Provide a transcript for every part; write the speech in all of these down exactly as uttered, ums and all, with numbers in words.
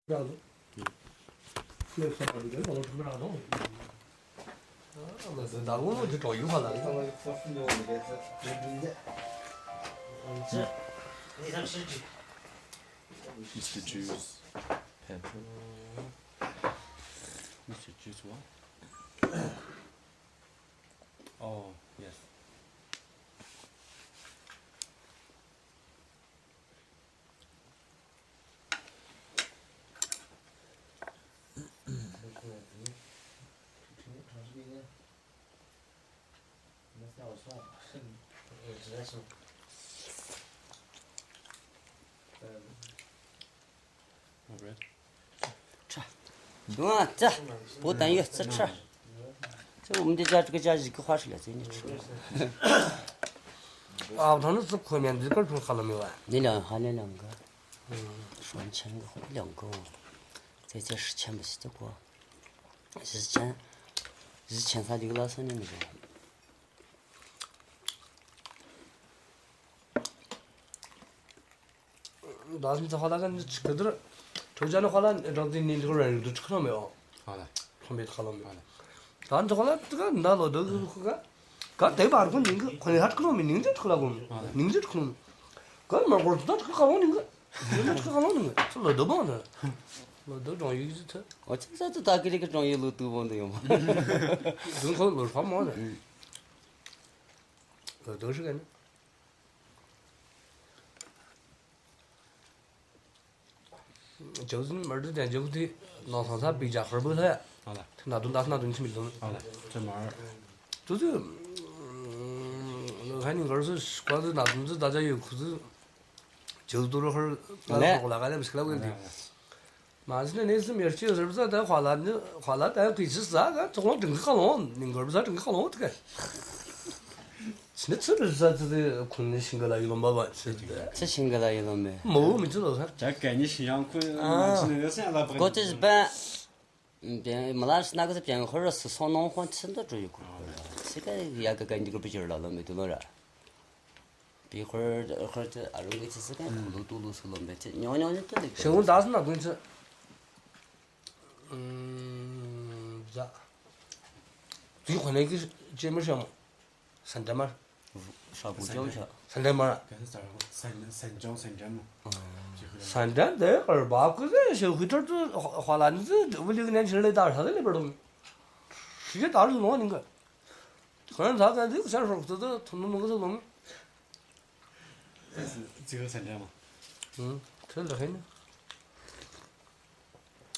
Mister Juice. Pepper. Mister Juice what? Oh, yes. ཁྲ། དུང་ཨ་ཙ། བོ་དན་ཡོད་ཙི་ཁྲ། ཙི་འུམ་དེ་ཅ་ཀི་ཅ་ཞིག་གི་ཧ་ཧྲི་ལ་ཙི་ནི་ཁྲ། ཨ་བ་ཐང་ནི་ཙི་ཁོ་མྱང་འདི་ཀར་ཕུང་ཁ་ལ་མི་བ། ནི་ལ་ཧ་ནི་ལང་ག་ཧྲོན་ཆེན་གི་ཧོ་ལང་གོ། ཙི་ཙི་ཧྲི་ཆེན་པ་ཞིག་ཙི་གོ། ཞི་ཆེན། ཞི་ཆེན་ས་ལིག་ལ་སོ་ནི་མི་གོ། ད་ནི་ཧ་ལ་ག་ནི་ཆི་གི་དུར། ཁྲོ་ཅན་ཧ་ལ་རང་དེ་ནི་འདི་རང་རིགས་དུ་ཁྲི་ཁ་ལོ་མེད་འོ། ཧ་ལ། ཁོ་མེད་ཁ་ལོ་མེད། ཧ་ལ། ད་ནི་ཧ་ལ་དུ་ག་ནི་ད་ལོ་དུ་གི་ཁུ་ག་ག་དེ་བར་ཁོ་ནིང་གི་ཁོ་ནི་ཧ་ཁ་ལོ་མེད་ནིང་ཅི་ཁ་ལ་གོ་མེད། ཧ་ལ། ནིང་ཅི་ཁ་ལོ་མེད། ག་མ་གོར་ད་ཁ་ཁ་ལོ་ནིང་གི་ནིང་ཅི་ཁ་ལོ་ནིང་གི་ལོ་དུ་བང་ད། ལོ་དུ་གྲོང་ཡིག་ཅི་ཐུ། ཨོ་ཅི་ས་ཅི་ད་ཀི་རི་གི་གྲོང་ཡིག་ལོ་དུ་བང་དུ་ཡོང་བ། དུ་ཁོ་ལོ་ཧ་མོ་ད། ལོ་དུ་ཧྲི་ག་ནི། ཇོ་ཟིན་མར་དུ་དན་ཇོ་དེ་ནང་སང་ས་པི་ཇ་ཧར་བུ་ལ་ཡ། ཨ་ལ། ཐི་ན་དུན་དཱ་སི་ན་དུན་ཆི་མི་དུན། ཨ་ལ། ཅི་མར། དུ་དུ། ལོ་ཧ་ནི་གར་སུ་ཀ་དུ་ན་དུན་དུ་ད་ཇ་ཡོད་ཁུ་དུ། ཇོ་དུ་རུ་ཧར་ལ་ལ་ལ་ལ་ལ་མི་སི་ལ་བུ་དི། མ་ཟིན་ནས་གནས་གསུམ་ཡར་སྐྱེ་ཟེར་བ་ད་ཧ་ལ་ནི་ཧ་ལ་ད་གི་ཆི་ཟ་ག་ཚོགས་ལོང་དྲིན་གི་ཁ་ལོང་ནི་གར་བ་ཟ་དྲིན་གི་ཁ་ལོང་ཐི་ག་ཆི་ནི་ཚུ་རི་ཟ་ཚི་དི་ཁུན་ནི་ཤིང་གི་ལ་ཡི་ལོང་བ་བ་ཚི་དི། ཚི་ཤིང་གི་ལ་ཡི་ལོང་མེ། མོ་བོ་མི་ཚི་ལོ་ས། ཇ་ག་ནི་ཤི་ཡང་ཁུ་མ་ཚི་ནི་རེ་སེ་ལ་བ། གོ་ཏི་ཟི་པན། མ་ལ་སི་ན་གི་ཟི་པན་ཧོ་ར་སི་སོང་ནོང་ཧོན་ཚི་འདི་འགྲོ་ཡི་གོ། ཚི་ག་ཡ་ག་ག་འདི་གི་པི་ཅི་ར་ལ་ལོ་མེ་དུ་ལོ་ར། པི་ཧོར་ཧོར་ཚི་ཨ་རུང་གི་ཚི་སི་ག་ལུ་ཏུ་ལུ་སི་ལོ་མེ་ཚི་ཉོ་ཉོ་ཉི་ཏི་ལི་ག་ཤེ་ཧུན་དཱ་སི་ན་དུན་ཚི། ཨུམ། ཛ། དེ་ཁོ་ནའི་གི་ཅེ་མི་ཤམ། སན་ཏན་མར། ཧྲ་གུ་ཅོང་ཆ། སན་ཏན་མར། སན་ཏན་ཅོང་སན་ཏན་མོ། སན་ཏན་དེ་གར་བ་ཀུ་ཟེ་ཤེ་ཧུ་ཐར་དུ་ཧ་ལ་ནི་ཟི་ཝི་ལི་གི་ནན་ཆི་ལེ་ད་ཧྲ་ལེ་པར་དུ། ཤི་ཅེ་ད་རུ་ལོ་ནི་གི་ཁོ་ན་ད་ག་དེ་ཤར་ཧྲོག་ཏུ་དུ་ཐུན་ནུ་ནུ་གི་ཟི་ལོ་མི། ཙི་ག་སན་ཏན་མོ། ཨུམ། ཁྲེལ་ལ་ཧེ་ནི།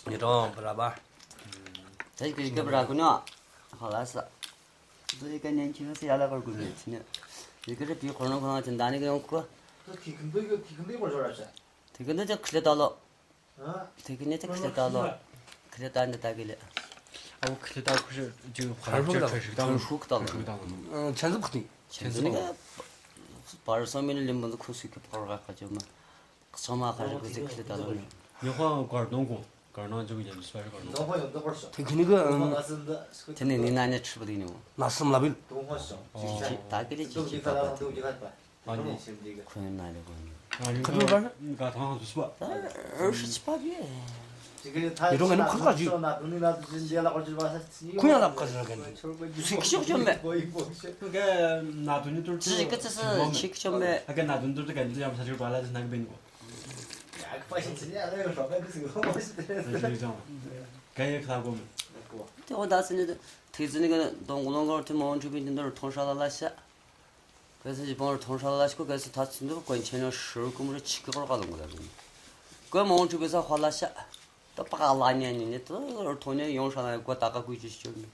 ཉི་གྲོང་བ་ར་བ། ད་ཡི་གེ་ཡི་གེ་བ་ར་གུ་ནོ། ཧ་ལ་ས། དུ་ཡི་གེ་ཉན་ཁྱི་སི་ཡ་ལ་གར་གུ་ནི་ཚི་ནི། ཡི་གེ་རེ་པི་ཁོ་རང་ཁོ་རང་ཅི་འདའ་ནི་གི་ཡོང་ཁུ། དུ་ཁི་ཁི་འདུ་གི་ཁི་ཁི་འདུ་བར་ཞོ་ར་ཤ། དེ་གི་འདི་ཅི་ཁི་ལེ་ད་ལོ། ཨ། དེ་གི་ནི་ཅི་ཁི་ལེ་ད་ལོ། ཁི་ལེ་ད་འདི་ད་གི་ལེ། ཨ་བོ་ཁི་ལེ་ད་ཁུ་ཤི་ཅི་ཧ་ལ་ཅི་ཁ་ཤི་ད་ལོ། ཁུ་ཤུ་ཁི་ད་ལོ། ཁུ་ཤུ་ད་ལོ། ཆན་ཟི་ཕུ་ཏི། ཆན་ཟི་ནི་ག་བར་སོ་མི་ནི་ལིམ་བོ་ཁུ་སུ་ཁི་ཕོར་ག་ཁ་ཅོ་མ། ཚང་མ་ཁ་རི་ཁུ་ཚི་ཁི་ལི་ད་ལོ་ནི། ཉི་ཧོང་གར་དོང་གོ་གར་ནང་ཅུག་ཡང་སུ་ར་གར་དོང་གོ། དེ་ཁི་ནི་གི་ཨང་། དེ་ནི་ནི་ན་ནི་ཁྲི་པ་དེ་ནི་མོ། ན་སམ་ལ་བིལ། ད་གི་ལི་ཅི་ཅི་ད་ད་ད། ཨ་ནི་ཁོ་ཡང་ན་ལི་གོ་ནི། ཁ་ཐུ་བ། ག་ཐང་དུ་སུ་པ། ཨར་ཤི་ཆི་པ་གི། ཡི་རོ་ང་ནི་ཁུ་ཁ་ཅི། ཁུ་ཡང་ལབ་ཁ་ཅི་ར་གན། ཚིག་ཤོག་ཅོམ་མེ། ཁུ་ག་ན་དུ་ནི་ཏུར་ཏུ། ཅི་ག་ཚི་སི་ཅིག་ཅོམ་མེ། ཨ་ག་ན་དུ་ནི་ཏུར་ཏུ་གན་ཏུ་ཡང་ས་ཅིག་བ་ལ་ཏུ་ནག་བེན་གོ། ག་ཡེ་ཁ་གོ་མེ། དེ་འོ་ད་སི་ནི་དེ་ཚི་ནི་ག་དོང་གོ་ལོང་གོ་ཐི་མོ་འཁྲུ་བི་ཏིན་དུར་ཐོང་ཧྲ་ལ་ལ་ཤ། གལ་སྲིད་ཀྱི་བང་རུ་ཐོང་ཧྲ་ལ་ཤ་ཁོ་གལ་སྲིད་ད་ཚུན་དུ་གོན་ཆེན་ཡང་ཧྲུར་ཀུམ་རུ་ཆི་ཀི་ཧོར་ཀ་ལོང་གི་ལ་རུང་། གོས་མང་ཆུ་བི་ས་ཧོ་ལ་ཤ། ད་པ་ག་ལ་ཉན་ཉན་ཉན་དུ་རུ་ཐོང་ཉན་ཡོང་ཧྲ་ལ་གོ་ད་ཀ་ཀུ་ཅི་ཤོར་མི།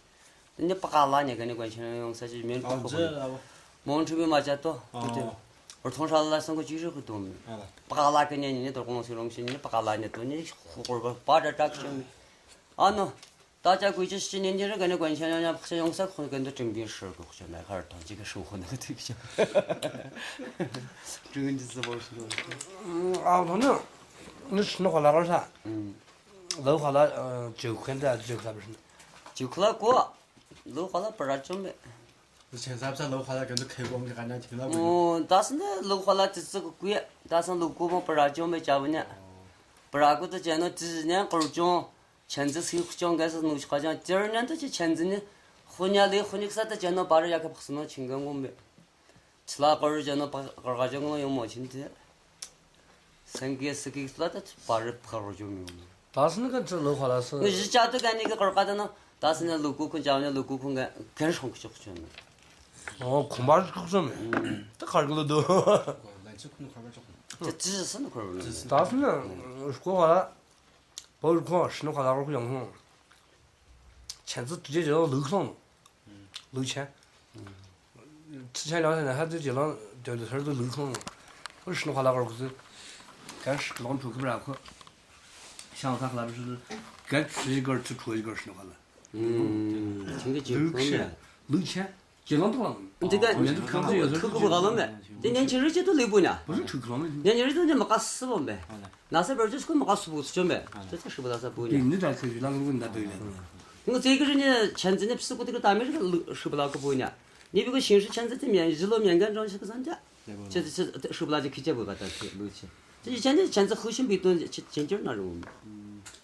དེ་ནི་པ་ག་ལ་ཉན་ག་ནི་གོན་ཆེན་ཡང་ཡོང་ས་ཅི་མེན་ཨ་ཁོ་ཁོ་ཇེ་ནི། ཨ་བོ། མང་ཆུ་བི་མ་ཅ་ཏོ་ཨ་ཁོ་དེ། ཨ་རུ་ཐོང་ཧྲ་ལ་ལ་སང་གོ་ཅི་ཧྲི་ཁུ་དུ་མི། ཨ་ལ། པ་ག་ལ་ག་ཉན་ཉན་ཉན་དུ་གོང་སི་རོང་ཤི་ཉན་པ་ག་ལ་ཉན་དུ་ཉན་ཧོ་ཧོར་བ་པ་ཏྲ་ཏྲ་ཤོར་མི། ཨ་ནོ། ད་ཅག་གུས་ཅི་ཤི་ཉིན་གྱི་རི་ག་ནི་གོན་ཆེན་ཡང་ཡང་ཕག་ཆེན་ཡོང་ས་ཁོང་གི་འདི་ཀྲིམ་གིན་ཧྲིར་གོག་ཆེན་ལ་ཁར་དང་ཅི་གི་ཧྲུ་ཧོ་ནི་གི་ཐིག་ཆེན། ཀྲིན་ཅི་སི་བོར་ཤི་རོ། ཨ་ཁོ་ནི་ནི་ཤི་ནོ་ཁ་ལ་གར་ས། ལོ་ཁ་ལ་ཇེ་ཁེན་ད་ཇེ་ཁ་བར་ཤི་ནི། ཇེ་ཁ་ལ་གོ། ལོ་ཁ་ལ་པ་ར་ཅོམ་མེ། ཆེན་ས་བ་ས་ལོ་ཁ་ལ་ག་འདི་ཁེ་གོང་གི་ག་ན་ཐིག་ལ་གོ། ཨོ་ད་སི་ནི་ལོ་ཁ་ལ་ཅི་སི་གི་ཀུ་ཡ་ད་སི་ལོ་གོ་མོ་པ་ར་ཅོམ་མེ་ཅ་བུ་ཉ། པར་ཨ་ཀུ་དུ་ཅན་ནོ་ཏི་ནན་ཀོར་ཅོང་། ཆན་ཙི་སི་ཁུ་ཅོང་ག་ས་ནུ་ཤ་ཅང་ཅེར་ཉན་དུ་ཅི་ཆན་ཙི་ནི་ཧུ་ཉ་ལི་ཧུ་ཉི་ས་ཏ་ཅན་ནོ་པར་ཡ་ཁ་ཕག་སི་ནོ་ཆིང་ག་ངོམ་བེ། ཆི་ལ་ཀོར་ཅན་ནོ་པར་ག་ཅང་ངོ་ཡོང་མོ་ཆིན་ཏེ། སེང་གེ་སི་ཀི་ལ་ཏ་པར་ཕག་རོ་ཅོ་མི་ཡོང་། ད་སི་ནི་ག་ཚི་ལོ་ཁ་ལ་སི། ངི་ཞི་ཅ་དུ་ག་ནི་གི་ཀོར་ཀ་ཏ་ནོ་ད་སི་ནི་ལུ་ཀུ་ཁུན་ཅང་ནི་ལུ་ཀུ་ཁུན་ག་གན་ཤོང་ཁུ་ཅོག་ཅོ་ནི། ཨོ་ཁོང་པར་ཁུག་ཅོ་མི། ད་ཁར་གི་ལོ་དུ། ལན་ཆི་ཁུ་ནི་ཁར་ག་ཅོག་ནི། ཏ་ཅི་སི་ནི་ཁོར་བ་ནི། ད་སི་ནི་ཀོ་ཁ་ལ། བོད་ཁོང་ཧྲི་ནོ་ཁ་ལ་ཁོ་ཡོང་ཁོང་། ཆན་ཙི་ཏུ་ཅེ་ཅེ་ལུག་སོང་། ལུག་ཆན། ཚི་ཆན་ལང་ཟེར་ན་ཧ་ཙི་ཅེ་ལང་དོན་དུ་ཧར་དུ་ལུག་སོང་། ཁོ་ཧྲི་ནོ་ཁ་ལ་ཁོ་ཁོ་ཚི། ག་ཧྲི་ལོང་ཕུ་ཁི་བ་ར་ཁོ། ཤང་ཁ་ཁ་ལ་བི་ཧྲི་ག་ཚི་གར་ཚི་ཁྲོ་ཡི་གར་ཧྲི་ནོ་ཁ་ལ། ཁྱིང་གི་ཅི་ལུག་ཁོང་ཆན། ལུག་ཆན། ཇེ་ལང་ཏོག་ལང་། འདི་ག་ཁོ་ཡང་ཁོ་ཚོ་ཡོད་ཐུག་གི་བུ་ག་ལོ་མེ། དེ་ཉན་ཆི་རི་ཅི་ཏུ་ལི་བུ་ཉ། བུ་ཚོ་ཐུག་གི་ལོ་མེ། ཉན་ཉི་རི་ཏུ་ཉ་མ་ཀ་སི་བོ་མེ། ན་ས་བར་ཅུ་སྐུ་མ་ཀ་སི་བུ་ཚུ་ཅོ་མེ། དེ་ཚ་ཧྲི་བུ་ལ་ས་བུ་ཉ། དེ་ནི་ད་ཁོ་ཞུ་ལ་ལུ་ན་དུ་ཡ། ང་ཚེ་གི་རི་ཉ་ཆན་ཙི་ནི་ཕི་སི་ཀུ་ཏི་གི་ད་མི་རི་ཧྲི་བུ་ལ་ཀ་བུ་ཉ། ཉི་བི་གི་ཤིང་ཧྲི་ཆན་ཙི་ཏི་མེ་ཞི་ལོ་མེ་གན་ཀྲོང་ཤི་གི་སན་ཅ། ཅི་ཅི་ཧྲི་བུ་ལ་ཅི་ཁི་ཅ་བུ་ག་ད་ཁི་ལུ་ཅི། ཅི་ཅི་ཆན་ཙི་ཆན་ཙི་ཧུ་ཤིན་པི་ཏུ་ཅི་ཅན་ཅི་ན་རུ།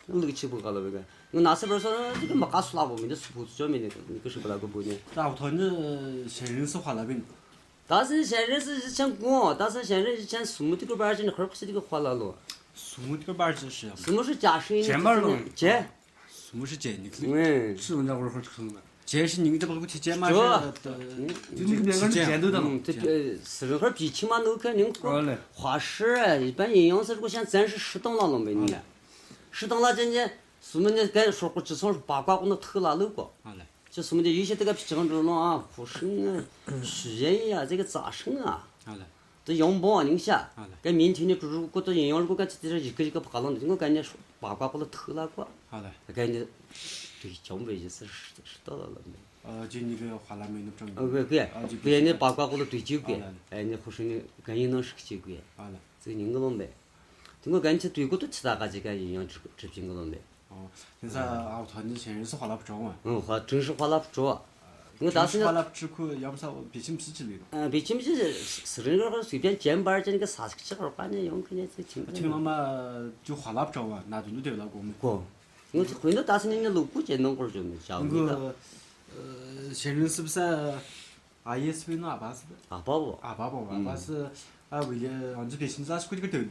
ལུག་ཆི་བུ་ག་ལ་བེ་ག་ང་ན་ས་བར་སོ་ཅི་གི་མ་ཀ་སུ་ལ་བོ་མི་འདི་སུ་བུ་ཚུ་ཅོ་མི་ནི་ནི་ཀི་ཧྲི་བུ་ལ་གི་བུ་ནི། ད་འོ་ཐོ་ནི་ཞན་རིན་སུ་ཧ་ལ་བིན། ད་སི་ཞན་རིན་སུ་ཞི་ཆན་གོང་ད་སི་ཞན་རིན་ཞི་ཆན་སུ་མུ་ཏི་གི་བར་ཅན་ཧར་ཁུ་སི་ཏི་གི་ཧ་ལ་ལོ། སུ་མུ་ཏི་གི་བར་ཅན་ཞི་སུ་མུ་ཧྲི་ཅ་ཧྲི་ནི་ཅན་མར་ལོ། ཅེ། སུ་མུ་ཧྲི་ཅན་ནི་ཀི་ལི། ཅི་འོ་ན་ཧར་ཁུ་ཅི་སུ་མུ། ཅེ་ཧྲི་ནི་ཀི་ཏི་བ་གུ་ཅི་ཅན་མ་ཧྲི། དེ་ནི་ཀི་ནན་ག་ཅན་དུ་དང་། སི་རི་ཧར་པི་ཆི་མ་ནུ་ཁ་ནིང་ཁོ་ཧ་ཧྲི་ཡི་པན་ཡིན་ཡོང་སི་རི་གོ་ཤན་ཙན་ཧྲི་ཧྲི་ཏང་ལ་ལོང་བེ་ནི་ཡ། ཧྲི་ཏང་ལ་ཅན་ཅན། སུ་མི་ནི་གན་ཧྲོ་ཀོ་ཅི་སོང་ཧྲི་པ་ཀ་ཀོ་ནི་ཐུག་ལ་ལུག་གོ། ཅི་སུ་མི་ནི་ཡུལ་ཤི་ཏི་ག་ཕི་ཅང་འགྲོ་ནོ་ཨ་ཧྥུ་ཧྲི་ང་ཞི་ཡན་ཡ་ཟེ་གི་ཙ་ཧྲི་ང་། དི་ཡོང་བོ་ཨ་ནིང་ཤ། གན་མིན་ཐི་ནི་ཀྲུ་ཀྲུ་ཀོ་ཏི་ཡིན་ཡོང་ལ་ཀོ་གན་ཅི་ཏི་ར་ཡི་གི་ཡི་གི་པ་ཀ་ལོང་དི་ཀོ་གན་ནི་པ་ཀ་ཀོ་ལ་ཐུག་ལ་གོ། གན་ནི་དུ་ཅོང་བེ་ཡི་སི་ཧྲི་ཏོ་ལ་ལ་མེ། ཨ་ཅི་ནི་གི་ཧ་ལ་མེ་ནུབ་ཀྲང་གི། གན་ནི་པ་ཀ་ཀོ་ལ་དུ་ཅི་གི། ཨ་ནི་ཧྥུ་ཧྲི་ནི་གན་ཡིན་ནོ་ཧྲི་ཅི་གི། ཙི་ཉིང་གི་ལོང་བེ། དི་ཀོ་གན་ཅི་དུ་ཀོ་ཏི་ཅི་ད་ག་ཅི་གན་ཡིན་ཡོང་ཀྲི་ཀྲི་ཅིང་གི་ལོང་བེ། ཨོ། དེ་ཚ་ཨའོ་ཐ་ནི་ཆེན་རིན་སུ་ཧ་ལབ་བྲོ་བ། ཨོ་ཧ་ཀྲིན་སུ་ཧ་ལབ་བྲོ་བ། ངས་ད་སི་ཧ་ལབ་ཁྲི་ཁུ་ཡམ་ས་བི་ཆིམ་སི་ཆི་ལི་རོ། བི་ཆིམ་སི་སི་རིན་རོ་སུ་པན་ཅན་པར་ཅན་གི་ས་སི་ཆི་རོ་ཀ་ནས་ཡོང་གི་ནས་སི་ཆིམ། ཐིང་ལ་མ་ཅུ་ཧ་ལབ་བྲོ་བ་ན་དུ་ནུ་དེ་ལ་གོ་མི་གོ། ངས་ཁུ་ནུ་ད་སི་ནི་ནི་ལུ་ཀུ་ཅན་ནང་སྐོར་བྱོན་མི་ཅའོ་མི་ད། ཆེན་རིན་སུ་བ་ས་ཨ་ཡེ་སི་བི་ནོ་ཨ་བ་སི། ཨ་བ་བོ། ཨ་བ་བོ་ཨ་བ་སི། ཨ་བི་ལི་ཨ་ཛི་བི་ཆིམ་ས་སི་ཀུ་ཏི་ཀ་དུ།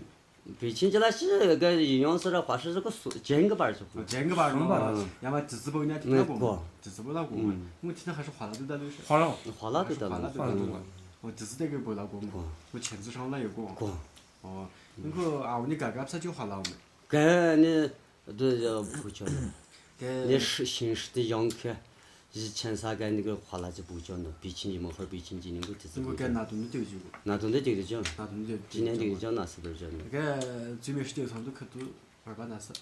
བི་ཆིན་ཅི་ལ་ཤི་ག་ཡིན་ཡོང་སི་ར་ཧྭ་ཧྲི་ཟི་གོ་སུ་ཅན་གི་པར་ཅོ་གོ། ཅན་གི་པར་ཅོ་གོ། ཡ་མ་ཏི་ཙི་པོ་ཉ་ཏི་ལ་གོ། ཏི་ཙི་པོ་ལ་གོ། ངོ་ཏི་ན་ཧ་ཤོ་ཧ་ལ་ཏི་ད་ལུ་ཤོ། ཧ་ལ། ཧ་ལ་ཏི་ད་ལུ། ཧ་ལ་ཏི་ད་ལུ། ངོ་ཏི་ཙི་ཏེ་གི་པོ་ལ་གོ། ངོ་ཆན་ཙི་ཧྲང་ལ་ཡོ་གོ། ངོ་ཨ་བོ་ནི་ག་ག་ས་ཅོ་ཧ་ལ་མེ། ག་ནི། དུ་བུ་ཆོ་ནི། ནི་ཧྲི་ཤིང་ཧྲི་ཏི་ཡང་ཁེ། ཡི་ཆན་ས་ག་ནི་གི་ཧ་ལ་ཅི་བུ་ཆོ་ནི་བི་ཆིན་ཡི་མོ་ཧོར་བི་ཆིན་ཅི་ནི་གུ་ཏི་ཙི་ནི་གུ་ག་ན་དུ་ནི་ཏི་ཅི་གུ། ན་དུ་ནི་ཏི་ཅི་ཅོ། ན་དུ་ནི་ཏི་ཅི་ནི་ཏི་ཅི་ཅོ་ན་སི་བར་ཅོ་ནི། ག་ཙི་མི་ཧྲི་ཏི་སང་དུ་ཁ་དུ་བར་པ་ན་ས།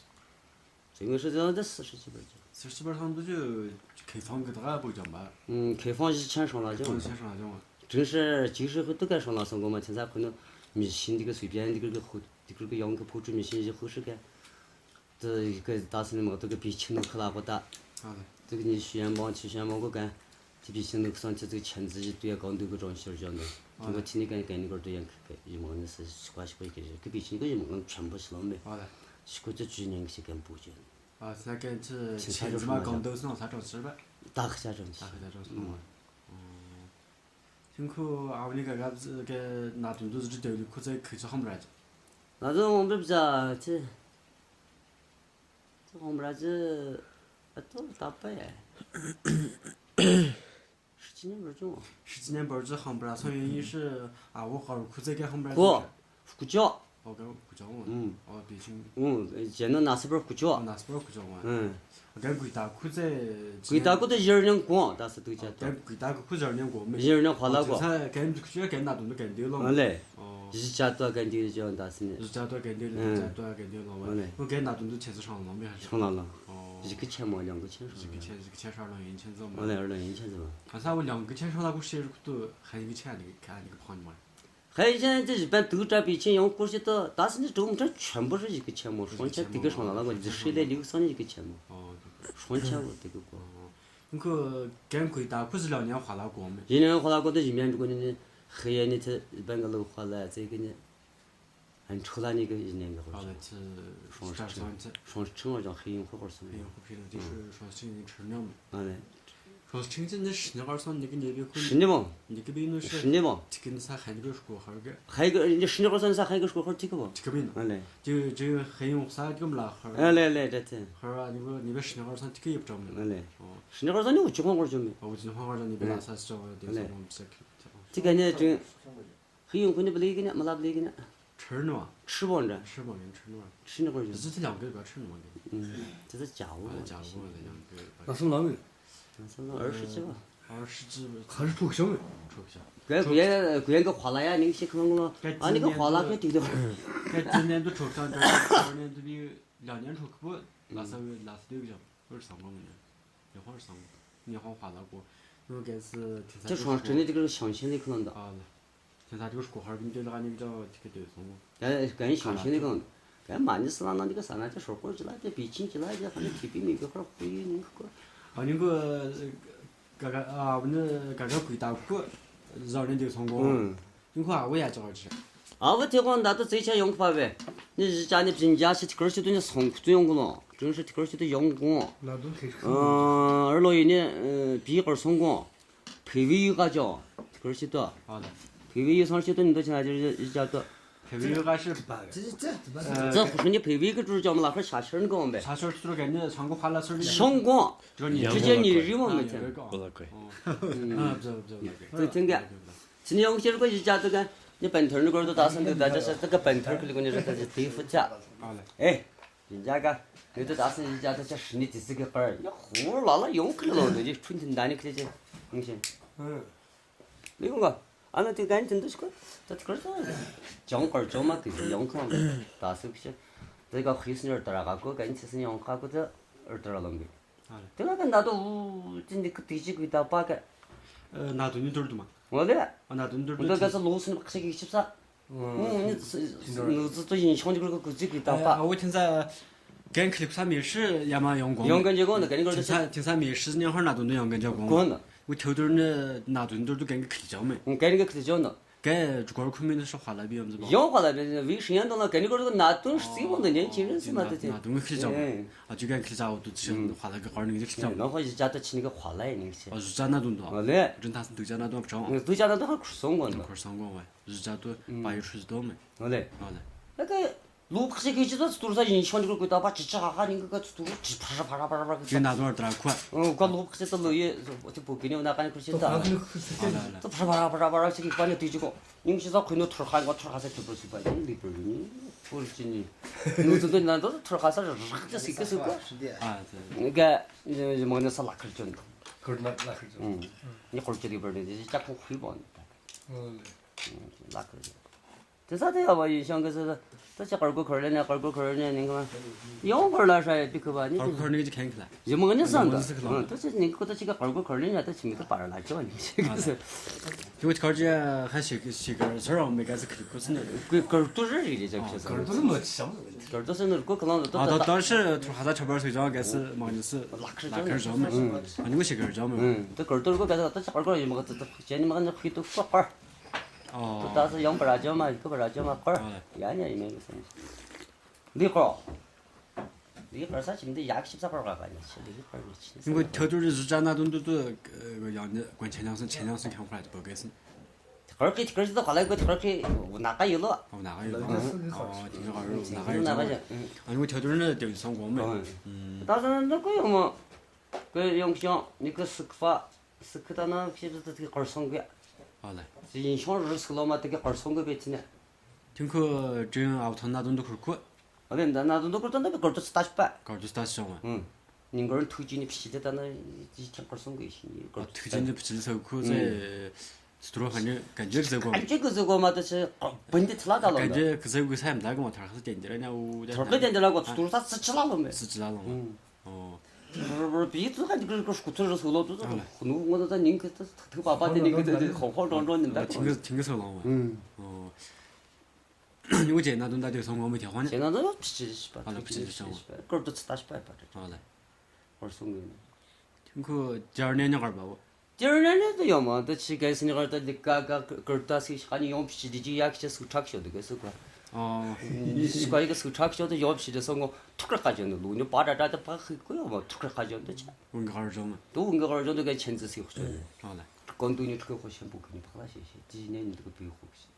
ཙི་མི་ཧྲི་ཏི་སང་དུ་སི་ཧྲི་ཅི་བར་ཅོ། སི་ཧྲི་ཅི་བར་སང་དུ་ཅི་ཁེ་ཚང་གི་ད་བུ་ཅམ་པ། ཁེ་ཕང་ཞི་ཆན་ཧྲང་ལ་ཅོ། ཁེ་ཕང་ཞི་ཆན་ཧྲང་ལ་ཅོ། ཀྲིན་ཧྲི་ཅི་ཧྲི་ཧུ་ཏུ་ག་ཧྲང་ལ་སང་གོ་མ་ཆན་ས་ཁུ་ནུ་མི་ཤིན་ཏི་གི་སུ་པྱན་ཏི་གི་ཧུ་ཏི་གི་ཡང་གི་ཕུ་ཀྲུ་མི་ཤིན་ཞི་ཧུ་ཧྲི་ག། དེ་ཡི་གེ་ད་སི་ནི་མག་ཏུ་གི་བི་ཆི་ནུ་ཁི་ལ་གོ་ད། དེ་གི་ཉི་ཤུ་ཡན་པང་ཆི་ཤུ་ཡན་པང་གོ་གན། དེ་བི་ཆི་ནུ་ཁི་སང་ཆི་ཙིག་ཆན་ཙི་ཞི་དུ་ཡ་གང་དུ་གི་གྲོང་ཤོར་བྱོན་ནུ། དེ་གོ་ཆི་ནི་གན་གན་ནི་གོ་དུ་ཡང་གི་ཡི་མང་ནི་སི་ཤི་ཁ་ཤི་ཁོ་ཡི་གེ་ཞི་གི་བི་ཆི་ནུ་གོ་ཡི་མང་ཆེན་པོ་ཤི་ལོ་མེ། ཤི་ཁོ་ཚོ་ཅུ་ཉན་གི་ཤི་གན་པུ་བྱོན། ཨ་ས་གན་ཆི་ཆན་ཙི་མ་གང་དུ་སང་ས་གྲོང་ཤོར་བ། ད་ཁི་ཆ་གྲོང་ཤོར། ད་ཁི་ཆ་གྲོང་ཤོར། ཁྱིང་ཁུ་ཨ་བ་ནི་ག་ག་ག་ན་དུང་དུ་ཟི་དེ་ལི་ཁུ་ཚེ་ཁི་ཆ་ཧམ་ར་ཅི། ན་དུང་ཧོང་བིབ་ཅ་ཅི། ཅི་ཧོང་ར་ཅི། ཨ་ཏོ་ད་པ་ཡ། ཧྲི་ཅི་ཉན་བར་ཅུང་། ཧྲི་ཅི་ཉན་བར་ཅུང་ཧོང་ར་སང་ཡོན་ཡི་ཧྲི་ཨ་བོ་ཧ་རུ་ཁུ་ཚེ་ག་ཧོང་ར་ཅི། ཁུ་ཅོ། ཨོ་གན་ཀུ་ཅོ་ཨོ། ཨོ་བེ་ཆིང་། ཨུ། ཇེ་ནོ་ན་སི་པར་ཀུ་ཅོ། ཨོ་ན་སི་པར་ཀུ་ཅོ་ཨོ། ཨུ། གན་ཀུ་ད་ཀུ་ཚེ། ཀུ་ད་ཀུ་ཏུ་ཇེར་ཉང་གོང་ད་སི་ཏུ་ཅ་ཏོ། གན་ཀུ་ད་ཀུ་ཀུ་ཇེར་ཉང་གོང་མེ། ཇེར་ཉང་ཧ་ལ་གོ། ཨོ་གན་ཀུ་ཅོ་གན་ན་དུང་དུ་གན་དེ་ལོ། ཨོ་ལེ། ཨོ། ཇི་ཅ་ཏོ་གན་དེ་ཇོ་ད་སི་ནེ། ཇི་ཅ་ཏོ་གན་དེ་ལོ་ཇི་ཅ་ཏོ་གན་དེ་ལོ་མ། ཨོ་ལེ། ཨོ་གན་ན་དུང་དུ་ཆེ་ཚོ་ཧྲང་ལོ་མེ་ཧ། ཧྲང་ལ་ལ། ཨོ། ཇི་ཀི་ཆེ་མོ་ལྱང་ཀི་ཆེ་ཧྲང་ལ། ཇི་ཀི་ཆེ་ཇི་ཀི་ཆེ་ཧྲང་ལོ་ཡིན་ཆེ་ཚོ་མ། ཨོ་ལེ་ཨོ་ལེ་ཡིན་ཆེ་ཚོ་མ། ཁ་ས་བོ་ལྱང་ཀི་ཆེ་ཧྲང་ལ་ཀུ་ཤེ་རུ་ཀུ་ཏུ་ཧ་ཡིན་ཀི་ཆེ་ནི་ཀི་ཁ་ནི་ཀི་ཕང་ནི་མ། ཧེ་ཅན་ཅི་ཞི་པན་དུག་དྲ་པི་ཆེན་ཡོང་སྐོར་ཞིག་ཏུ་ད་སི་ནི་གྲུབ་མཐའ་ཆེན་པོ་རི་ཞིག་གི་ཆེན་མོ་སྲོང་ཆེན་དེ་གི་སྲོང་ལ་ལ་གོ་འཛི་ཧྲི་ལེ་ལིའུ་སང་ནི་ཞིག་གི་ཆེན་མོ། སྲོང་ཆེན་པོ་དེ་གི་གོ། ཁོ་གན་ཁོའི་ད་ཁོ་ཟི་ལ་ཉན་ཧ་ལ་གོ་མེ། ཡིན་ནའང་ཧ་ལ་གོ་དུ་ཞི་མྱན་འགྲོ་གོ་ནི་ནི་ཧེ་ཡེ་ནི་ཚེ་བན་ག་ལུ་ཧ་ལ་ཚེ་གི་ནི། 很出来那个一年以后，好了，这双十成，双十成我讲黑云会会送。黑云会黑的，这是双十成已经吃掉了。啊嘞，双十成真的是那个算那个年月空。是的吗？那个病都是。是的吗？这个啥还有个说好个。还有一个，人家十年后算啥还有个说好这个不？这个病。啊嘞。就就黑云啥这个啦，好。啊嘞嘞，这这。好啊，你个你个十年后算这个也不着没。啊嘞。哦。十年后算你五千块钱没？哦，五千块钱你别拿啥去找我，点啥我们不是。这个呢，这黑云会你不来个呢，没拉不来个呢。吃呢？吃不着。吃不着，吃呢。十年后就。这是两个吧，吃呢嘛。嗯，这是假物。啊，假物的两个。那是哪位？那是二十几吧。二十几吧。还是抽象的？抽象。搿搿个搿个花了呀，那个些可能了，啊，那个花了可低的。搿今年都抽象，这二年都比两年抽可不，拉萨为拉萨对个讲，不是上光的，也好是上光，也好花了过，那个是挺。这双真的这个是相亲的可能的。啊，挺啥这个是国号跟对了，那个叫这个对送。哎，跟相亲的可能。 干嘛你是那那个啥那叫说过去了，这比亲戚了，这反正提比你个块儿回你个。啊，你个，嘎嘎啊，那嘎嘎鬼打过，让人就成功。嗯。你看啊，我也这样子。啊，我提供那都最强用法呗。你是家里评价是个人都你送不用个咯，真是个人都用过。那都可以。嗯，二老爷呢，呃，比个送过。 PVU 个叫，个人都。好的。PVU上去都你都现在就是一家都。PVU 个是，这这这这。这不是你 PVU 个就是叫我们那块儿下线儿那个呗。下线儿就是给你唱歌花了事儿的。相关，这个你直接你认为没听。不了解。嗯。啊，不不不不。对，听见。今天我们先说一家这个，你本头那个都打算的，大家是这个本头可能你说他是对付家。好嘞。哎。 人家个，有的当时人家都叫十年第四个班儿，要胡拉拉用去了，那就春天打你去去，东西。嗯。没用过，俺那这赶紧都是个，这个是讲班儿讲嘛，给是用去嘛，打手去，这个黑死人儿打个，赶紧是用个个这，二打了没？啊嘞。这个跟那都，真的可第几个打八个。呃，那都你多少嘛？我的。啊，那都你多少？我这个是六十，那个是一十三。 嗯，你是，你是最近想这个个这个打吧？啊，我现在跟克里克萨面试也蛮用功。用功就讲的，跟你讲的。现在现在面试那会儿那都能用功就讲。讲的。我头头那那都都都跟个克里讲没？嗯，跟你个克里讲的。跟主管昆明的说话那边样子吧。用话那边为什么都能跟你讲这个那都是最棒的年轻人是嘛，对不对？那都克里讲没？哎。啊，就跟克里讲，我都只话那个二零一克里讲。那会儿一家都请那个话来那些。哦，是这样那种的。哦，对。真他是对家那种不成。嗯，对家那都还苦送过呢。苦送过喂。 日家都八月初几多没？好嘞。好嘞。那个路不是可以去做土豆，人全都给他把吱吱哈哈，人个个土豆吱啪啦啪啦啪啦啪啦。就拿多少得了快。嗯，我路不是都路也，我就不给你那干苦去的。好嘞，好嘞。都啪啦啪啦啪啦啪啦，去把你对这个，人是在看到土哈，我土哈才就不是吧，你里边儿你，我是真的，我这个那都是土哈才是这是个是个。啊，对。那个，你你们那是拉克儿真的。可是那拉克儿真。嗯，你会儿这里边儿的，你加工回报你。嗯。 拉克的。这啥都要吧，有像个是，这些二锅口儿的呢，二锅口儿的呢，你看嘛，用过了啥也别去吧，你这。二锅口儿那个就看看了。也没人算的，嗯，这是你过得这个二锅口儿的呢，这前面都把人拉叫你这个是。因为考试还写个写个字儿，我没干是可可是呢。个个都是这个这个是。个都是没想。个都是那个可能都。啊，当当时他还在上班睡觉，该是忙的是拉克儿叫嘛，嗯，啊，你们写个叫嘛，嗯，这个都是个该是，这二锅也没个这这，现在没个那黑都发班儿。 哦。都当时用不着叫嘛，一个不着叫嘛，班儿，哎。伢伢也没个生意。你好，你好，啥情的？牙去啥班儿干干去？你好，你去。因为头头的日家那种都都呃，个样的，管前两生前两生看过来的，不该是。二给二给都好了，一个二给我哪个有了？哦，哪个有了？哦，挺好，哪个有了？啊，因为头头那等于上过没？嗯。当时那个用嘛，个用不上，你个是发。 是去到那去是这个二三个月。好嘞。是印象是是了嘛，这个二三个月去呢。听说真熬成那种都可苦。我跟你讲，那种都可，那个搞都是大失败。搞都是大失败。嗯，人个人推荐你脾气的，那一天二三个月，你搞。推荐的脾气受苦在，是多反正感觉是过。感觉个是过嘛，都是本地吃辣的了。感觉可是个菜不大个嘛，他还是点点那我。他个点点那个，都是他吃吃辣了没？吃吃辣了嘛。嗯。 哦。不是不是，别做还这个个说出来说了，都是，啊，来。我我在人可他他爸爸的那个在这好好装装的，啊，听个听个手浪嘛。嗯。哦。我见那种大家说我没听话呢。现在都脾气是吧？好了，脾气是吧？个儿都吃大是吧？好了。我送给你。听个第二年那个吧，我。 今儿人家都要嘛，都去该是那个，都你嘎嘎个个大是喊你用脾气的，就也去手插手的，该是个。ཨོ། ཤི་ཀ་ཡི་གི་སུ་ཁྲག་ཤོ་དུ་ཡོབ་ཤི་དེ་སོང་གོ་ཐུག་ར་ཁ་ཅོན་དུ་ལུག་ཉོ་པ་ཏྲ་ཏྲ་དུ་པ་ཁི་ཀུ་ཡོ་མ་ཐུག་ར་ཁ་ཅོན་དུ་ཆ། ཝུན་གི་ཧར་ཇོ་མ། དུ་ཝུན་གི་ཧར་ཇོན་དུ་ག་ཆེན་ཙི་སི་ཤོ་ཆོན། ཨོ་ལ། གོན་དུ་ཉོ་ཁི་ཁོ་ཤེན་པུ་ཁི་ཉོ་པ་ལ་ཤེ་ཤེ་ཅི་ཉེ་ཉི་དུ་གི་པི་ཧུ་ཤེ།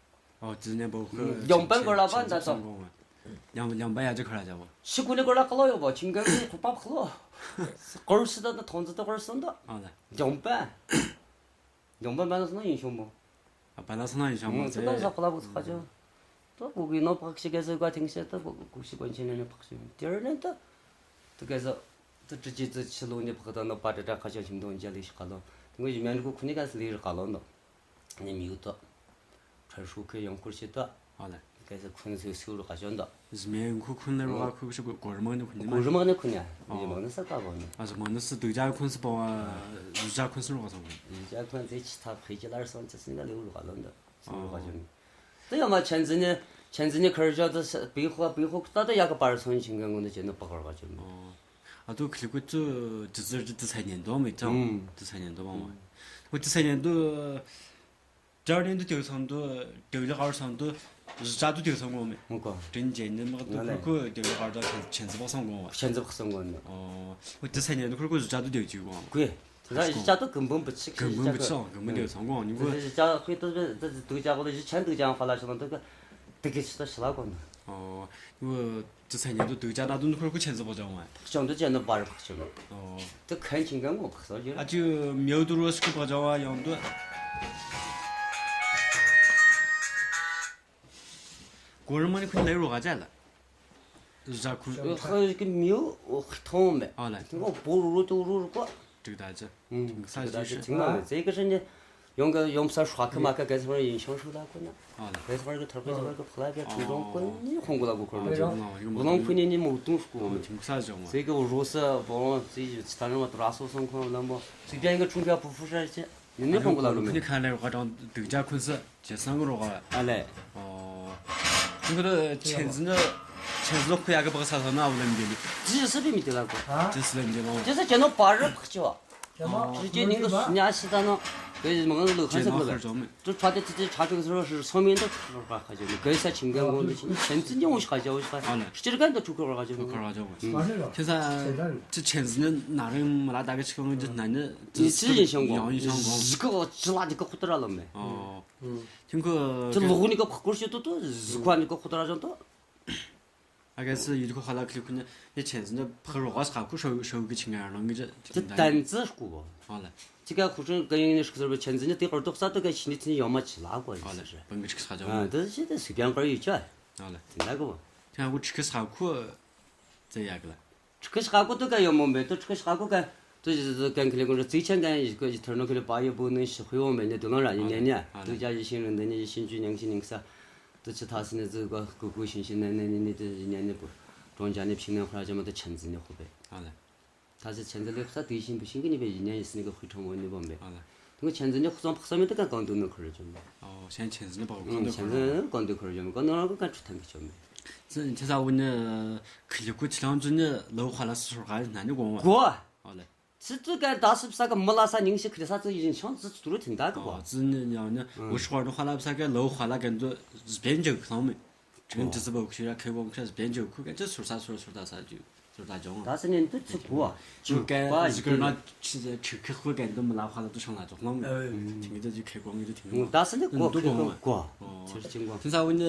ཨོ་ཙི་ཉེ་པོ་ཁི། ཡོང་པན་གོ་ལ་པ་འདྲ་ཏོ། ཡང་ཡང་པ་ཡ་ཅི་ཁ་ར་ཇ་བོ། ཤི་ཀུ་ནི་གོ་ལ་ཀ་ལོ་ཡོ་བོ་ཆིང་ག་ནི་ཁོ་པ་ཁ་ལོ། གོར་སི་ད་ད་ཐོང་ཙི་ད་གོར་སོན་ད། ཨོ་ལ། ཡོང་པན། ཡོང་པ་མ་ན་སོ་ན་ཡིན་ཤོང་མོ། ཨ་པ་ན་སོ་ན་ཡིན་ཤོང་མོ་ཟེར། ད་ས་ཁོ་ལ་བུ་ཁ་ཅོ། ད་བུ་གི་ནོ་ཕག་ཤི་གེ་སི་ག་ཐེང་ཤེ་ད་བུ་གུ་ཤི་གོན་ཆེན་ནེ་ཕག་ཤི་དེར་ནེ་ད། ད་གེ་སི། ད་ཀྲི་ཅི་ཙི་ཆི་ལོ་ནེ་ཕག་ད་ནོ་པ་ཏྲ་ཏྲ་ཁ་ཅོ་ཞིམ་དོན་ཇ་ལི་ཤི་ཁ་ལོ། ད་ངོ་ཡི་མེན་གུ་ཁུ་ནི་ག་སི་ལི་རི་ཁ་ལོ་ནོ། ནི་མི་ཡུ་ད། ཁྲ་ཧྲུ་ཁེ་ཡོང་ཁུར་ཤི་ད། ཨ་ལ། གལ་སྲིད་ཁུན་སུ་སུ་རུ་ག་ཞོན་དོ། ཟི་མེ་ཁུ་ཁུན་ལ་རུ་ག་ཁུ་ཤི་གོ་རུ་མང་ནི་ཁུན་ནི་གོ་རུ་མང་ནི་ཁུན་ཡ། ཨོ། ཟི་མང་ནི་ས་ཀ་གོ་ནི། ཨ་ཟི་མང་ནི་སི་དུག་ཇ་ཁུན་སི་པོ་ཨ། ཟུ་ཇ་ཁུན་སི་རུ་ག་སོང་གོ། ཟུ་ཇ་ཁུན་ཟི་ཆི་ཐབ་ཁེ་ཅི་ལར་སོང་ཅི་སི་ནི་ག་ལེ་རུ་ག་ལོན་དོ། སི་རུ་ག་ཞོན། དེ་ཡང་མ་ཆན་ཟི་ནི་ཆན་ཟི་ནི་ཁར་ཇོ་དོ་པི་ཧོ་པི་ཧོ་ད་ད་ཡ་ག་པར་སོང་ཆིང་ག་ངོ་ནི་ཅེ་ནི་པ་གར་ག་ཞོན། ཨ་དུ་ཁི་ལི་ཀུ་ཙུ་ཇི་ཙི་ཇི་ཙི་ཚ་ཉན་དོ་མི་ཐང་། ཨུམ། ཙི་ཚ་ཉན་དོ་མང་བ། ཁུ་ཙི་ཚ་ཉན་དོ། ཏྲར་ནི་དུ་དེའུ་ཚང་དུ་དེའུ་ལི་ཧར་ཚང་དུ་རི་ཅག་དུ་དེའུ་ཚང་གོ་མེ། མུ་གོ། དྲིན་ཅན་ནི་མག་དུ་ཁུ་ཁུ་དེའུ་ལི་ཧར་དུ་ཆན་ཆན་ཙི་བག་ཚང་གོ་བ། ཆན་ཙི་བག་ཚང་གོ་ནི། ཨོ། ཁུ་དེ་ཚ་ཉན་དུ་ཁུ་ཁུ་རི་ཅག་དུ་དེའུ་ཅིག་གོ། ཁུ། དེ་ཚ་རི་ཅག་དུ་གུམ་བུམ་བུ་ཆིག་གུམ་བུམ་བུ་ཆིག་གུམ་བུམ་དེའུ་ཚང་གོ་ནི་ཁུ། རི་ཅག་ཁུ་དུ་དུ་དུ་ཅག་གོ་ལ་རི་ཆན་དུ་ཅག་ཧྥ་ལ་ཤི་ལང་དུ་གི་དུ་གི་ཆི་ཏ་ཤི་ལ་གོ་ནི། ཨོ། ཁུ། ཅི་ཚ་ཉན་དུ་དུག་ཅག་ད་དུང་ཁོར་ཁུ་ཆེན་ཟི་པོ་ཅང་བ། ཕག་ཅང་དུ་ཅན་ནི་པར་ཕག་ཅང་བ། ཨོ། དུ་ཁན་ཆིང་ག་ངོ་ཕག་སོ་ཡོད། ཨ་ཅུ་མྱོ་དུ་རོ་སི་ཁུ་པ་ཅང་བ་ཡོང་དུ། གོ་རི་མ་ནི་ཁུ་ལེ་རོ་ག་ཅ་ལ། ཟ་ཁུ། ཁ་གི་མྱོ་ཐོང་མེ། ཨོ་ལ། ཁོ་བོ་རུ་རུ་དུ་རུ་རུ་གོ། དྲུག་ད་ཅི། ཨུམ། ས་ཞུ་ཞུ། ཐིང་མ་མེད་ཙེ་གི་ཧྲན་ནི། ཡོང་གི་ཡོང་ས་ཧྲ་ཁི་མ་ཁ་གེ་སི་ཧར་ཡིན་ཤོང་ཧྲུ་ལ་ཁོ་ན། ཨ་ལ། གེ་སི་ཧར་གི་ཐར་ཁོ་ཧྲུ་ལ་གི་ཕ་ལ་གི་ཁུ་རོང་ཁོ་ནི་ཧོང་གུ་ལ་གུ་ཁོ་རོང་ཁོ་ནི་ནི་མོ་ཏུང་ཧྲུ་གུ་མི། ཐིང་ས་ཇོ་མ། ཙེ་གི་རོ་ས་བོང་ཙེ་ཡི་ཚི་ཐར་མ་ཏུ་ར་སོ་སོང་ཁོ་ལ་མོ་ཙེ་གི་ཡང་གི་ཁྲུང་ག་པུ་ཧྥུ་ཧྲ་ཅེ་ཡིན་ནི་ཧོང་གུ་ལ་གུ་མི། ཁུ་ནི་ཁ་ལེ་རོ་ཁ་ཀྲང་དུག་ཅག་ཁུན་ས་ཇེ་སང་གི་རོ་ག། ཨ་ལེ། ཨོ། ཁུ་ཁུ་ཆེན་ཟི་ནི་ཆེན་ཟི་ཁུ་ཡ་གི་པག་ས་ས་ན་ཨུ་ལམ་གི་ནི། ཙི་ས་པི་མི་ཏི་ལ་གུ། ཙི་ས་ལམ་གི་ལོ། ཙི་ས་ཅེ་ནོ་པར་ར་ཕག་ཅེ་བ། རི་སྐྱེས་ནིང་གི་ཉ་ཤི་ད་ན། བོད་མང་ལུགས་ཁ་ཟེར་གི་ལ། ཏུ་ཁྲ་ཏེ་ཏི་ཏི་ཁྲ་ཁྲ་ཟེར་བ་ཧྲི་སོ་མིན་ཏུ་ཁྲ་ཁ་ཁ་ཅེ་ནི་གོས་ས་ཆིང་ག་ངོ་ནི་ཆེན་ཙི་ཉོ་ཤ་ཇ་ཤ། སྤྱིར་གན་ཏུ་ཁྲུ་ཁོ་ཁ་ཅེ་ཁྲུ་ཁོ་ཁ་ཅེ་ཁྱེད་ས་ཅི་ཆེན་ཟི་ནི་ན་རིང་མ་ལ་ད་གི་ཆི་གང་གི་ན་ནི་ནི་ཙི་ཡིན་ཤང་གོ། ཡང་ཡིན་ཤང་གོ། ཟི་ཁོ་ཅི་ལ་ནི་ཀ་ཁོ་ཏུ་ར་ལོ་མེ། ཨོ། ཁྱེད་ཁོ་ཅི་ལོ་ཧུ་ནི་ཀ་ཁོ་ཁོ་ཤི་ཏུ་ཏུ་ཟི་ཁོ་ནི་ཀ་ཁོ་ཏུ་ར་ཅང་ཏུ། ཨ་གེ་སི་ཡུལ་ཁོ་ཧ་ལ་ཁི་ལི་ཁུ་ནི་ཡེ་ཆེན་ཟི་ནི་ཕག་རོག་ག་ས་ཁ་ཁུ་ཧྲོ་ཧྲོ་གི་ཆིང་ང་རང་གི་ཅི་ཏི་ཏན་ཙི་སྐུ་བོ། ཧ་ལ། ཅི་ག་ཁུ་ཧྲོ་ག་ཡིན་ནི་ཤི་ཟེར་བ་ཆེན་ཟི་ནི་ཏི་ཧར་ཏོག་ས་ཏོ་ག་ཤི་ནི་ཚི་ཡོ་མ་ཆི་ལ་གོ་ཧ་ལ་ཡི་སི་རེ། བང་གི་ཆི་ཁ་ཅང་ཨ་ཏི་ཤི་ཏི་སུ་པྱང་ཀར་ཡི་ཆ། ཧ་ལ། ཏི་ལ་གོ། ཁྱེད་ཁུ་ཁྲི་ཁི་ས་ཁུ་ཙེ་ཡ་གི་ལ། ཁྲི་ཁི་ཤ་ཁུ་ཏུ་ག་ཡོ་མོ་མེ་ཏུ་ཁྲི་ཁི་ཤ་ཁུ་ག་ཏུ་ཞི་ཏུ་གན་ཁི་ལེ་གུན་ར་ཙི་ཆན་གན་ཡི་གོ་ཡི་ཐར་ནོ་ཁི་ལེ་པ་ཡོ་བུ་ནི་ཤི་ཁུ་ཡོ་མེ་ནི་དུ་ལོང་ར་ཡི་ནེ་ནི་ཏུ་ཇ་ཡི་ཤིང་རུ་འདི་ནི་ཡི་ཤིང་ཅུ་ཉང་ཤི་ཉིང་ས་ཏུ་ཆི་ཐ་སི་ནི་ཙི་གོ་གུ་གུ་ཤིང་ཤི་ནེ་ནེ་ནི་ནི་ཏུ་ཡི་ནེ་ནི་པུ་གྲོང་ཇ་ནི་ཕྱིང་ནེ་ཁོ་ར་ཇ་མ་ཏུ་ཆན་ཟི་ནི་ཧུ་པེ། ཨ་ལ། ཐ་སི་ཆན་ཟི་ལེ་ཁུ་ས་ཏུ་ཡི་ཤིང་བུ་ཤིང་གི་ནི་པེ་ཡི་ནེ་ཡི་སི་ནི་གི་ཧུ་ཁྲོང་མོ་ནི་བོ་མེ། ཨ་ལ། ཏུ་ཆན་ཟི་ནི་ཁུ་སང་ཕག་ས་མེ་ཏུ་ག་གང་དུ་ནི་ཁུ་ར་ཇ་མེ། ཨོ་ཆན་ཆན་ཟི་ནི་པ་གོ་ཁོ་ཆན་ཟི་གང་དུ་ཁུ་ར་ཇ་མེ་གང་ནོ་ར་གོ་ག་ཁྲུ་ཐང་གི་ཇ་མེ། ཙི་ཁྱེད་ས་བོ་ནི་ཁི་ལི་ཁུ་ཆི་ལང་ཙུ་ནི་ལོ་ཧ་ལ་སི་སོར་ག་ན་ནི་གོང་བ། གོ། ཨོ་ལེ། ཙི་ཙི་ག་ད་སི་ས་ག་མི་ལ་ས་ཉིང་ཤི་ཁི་ལི་ས་ཙི་ཡིན་ཤང་ཙི་ཙི་དུ་རུ་ཐིང་ད་གི་བ། ཨོ་ཙི་ནི་ཡང་ནི་འུ་ཤོར་ནི་ཧ་ལ་ས་ག་ལོ་ཧ་ལ་གན་དུ་སྦེན་ཇོ་ཁང་མི། ཁྲིམས་ཙི་ཙི་བོ་ཁུ་ཤི་ར་ཁེ་བོ་ཁུ་ཤ་སྦེན་ཇོ་ཁུ་གན་ཙི་སུར་ས་སུར་སུར་ད་ས་ཇུ་སུར་ད་ཇོང་། ད་སི་ནི་དུ་ཙི་གོ་བ། ཇུ་གན་ཇུ་གན་ན་ཁྲི་ཁི་ཁུ་གན་དུ་མི་ལ་ཧ་ལ་དུ་ཤང་ལ་ཇོ་ཁང་མི། ཐིང་གི་དུ་ཇུ་ཁེ་བོ་ངི་དུ་ཐིང་གི་བོ། ད་སི་ནི་གོ་ཁེ་བོ་གོ། ཨོ་ཙི་ཅིང་གོ། ཐིང་ས་བོ་ནི་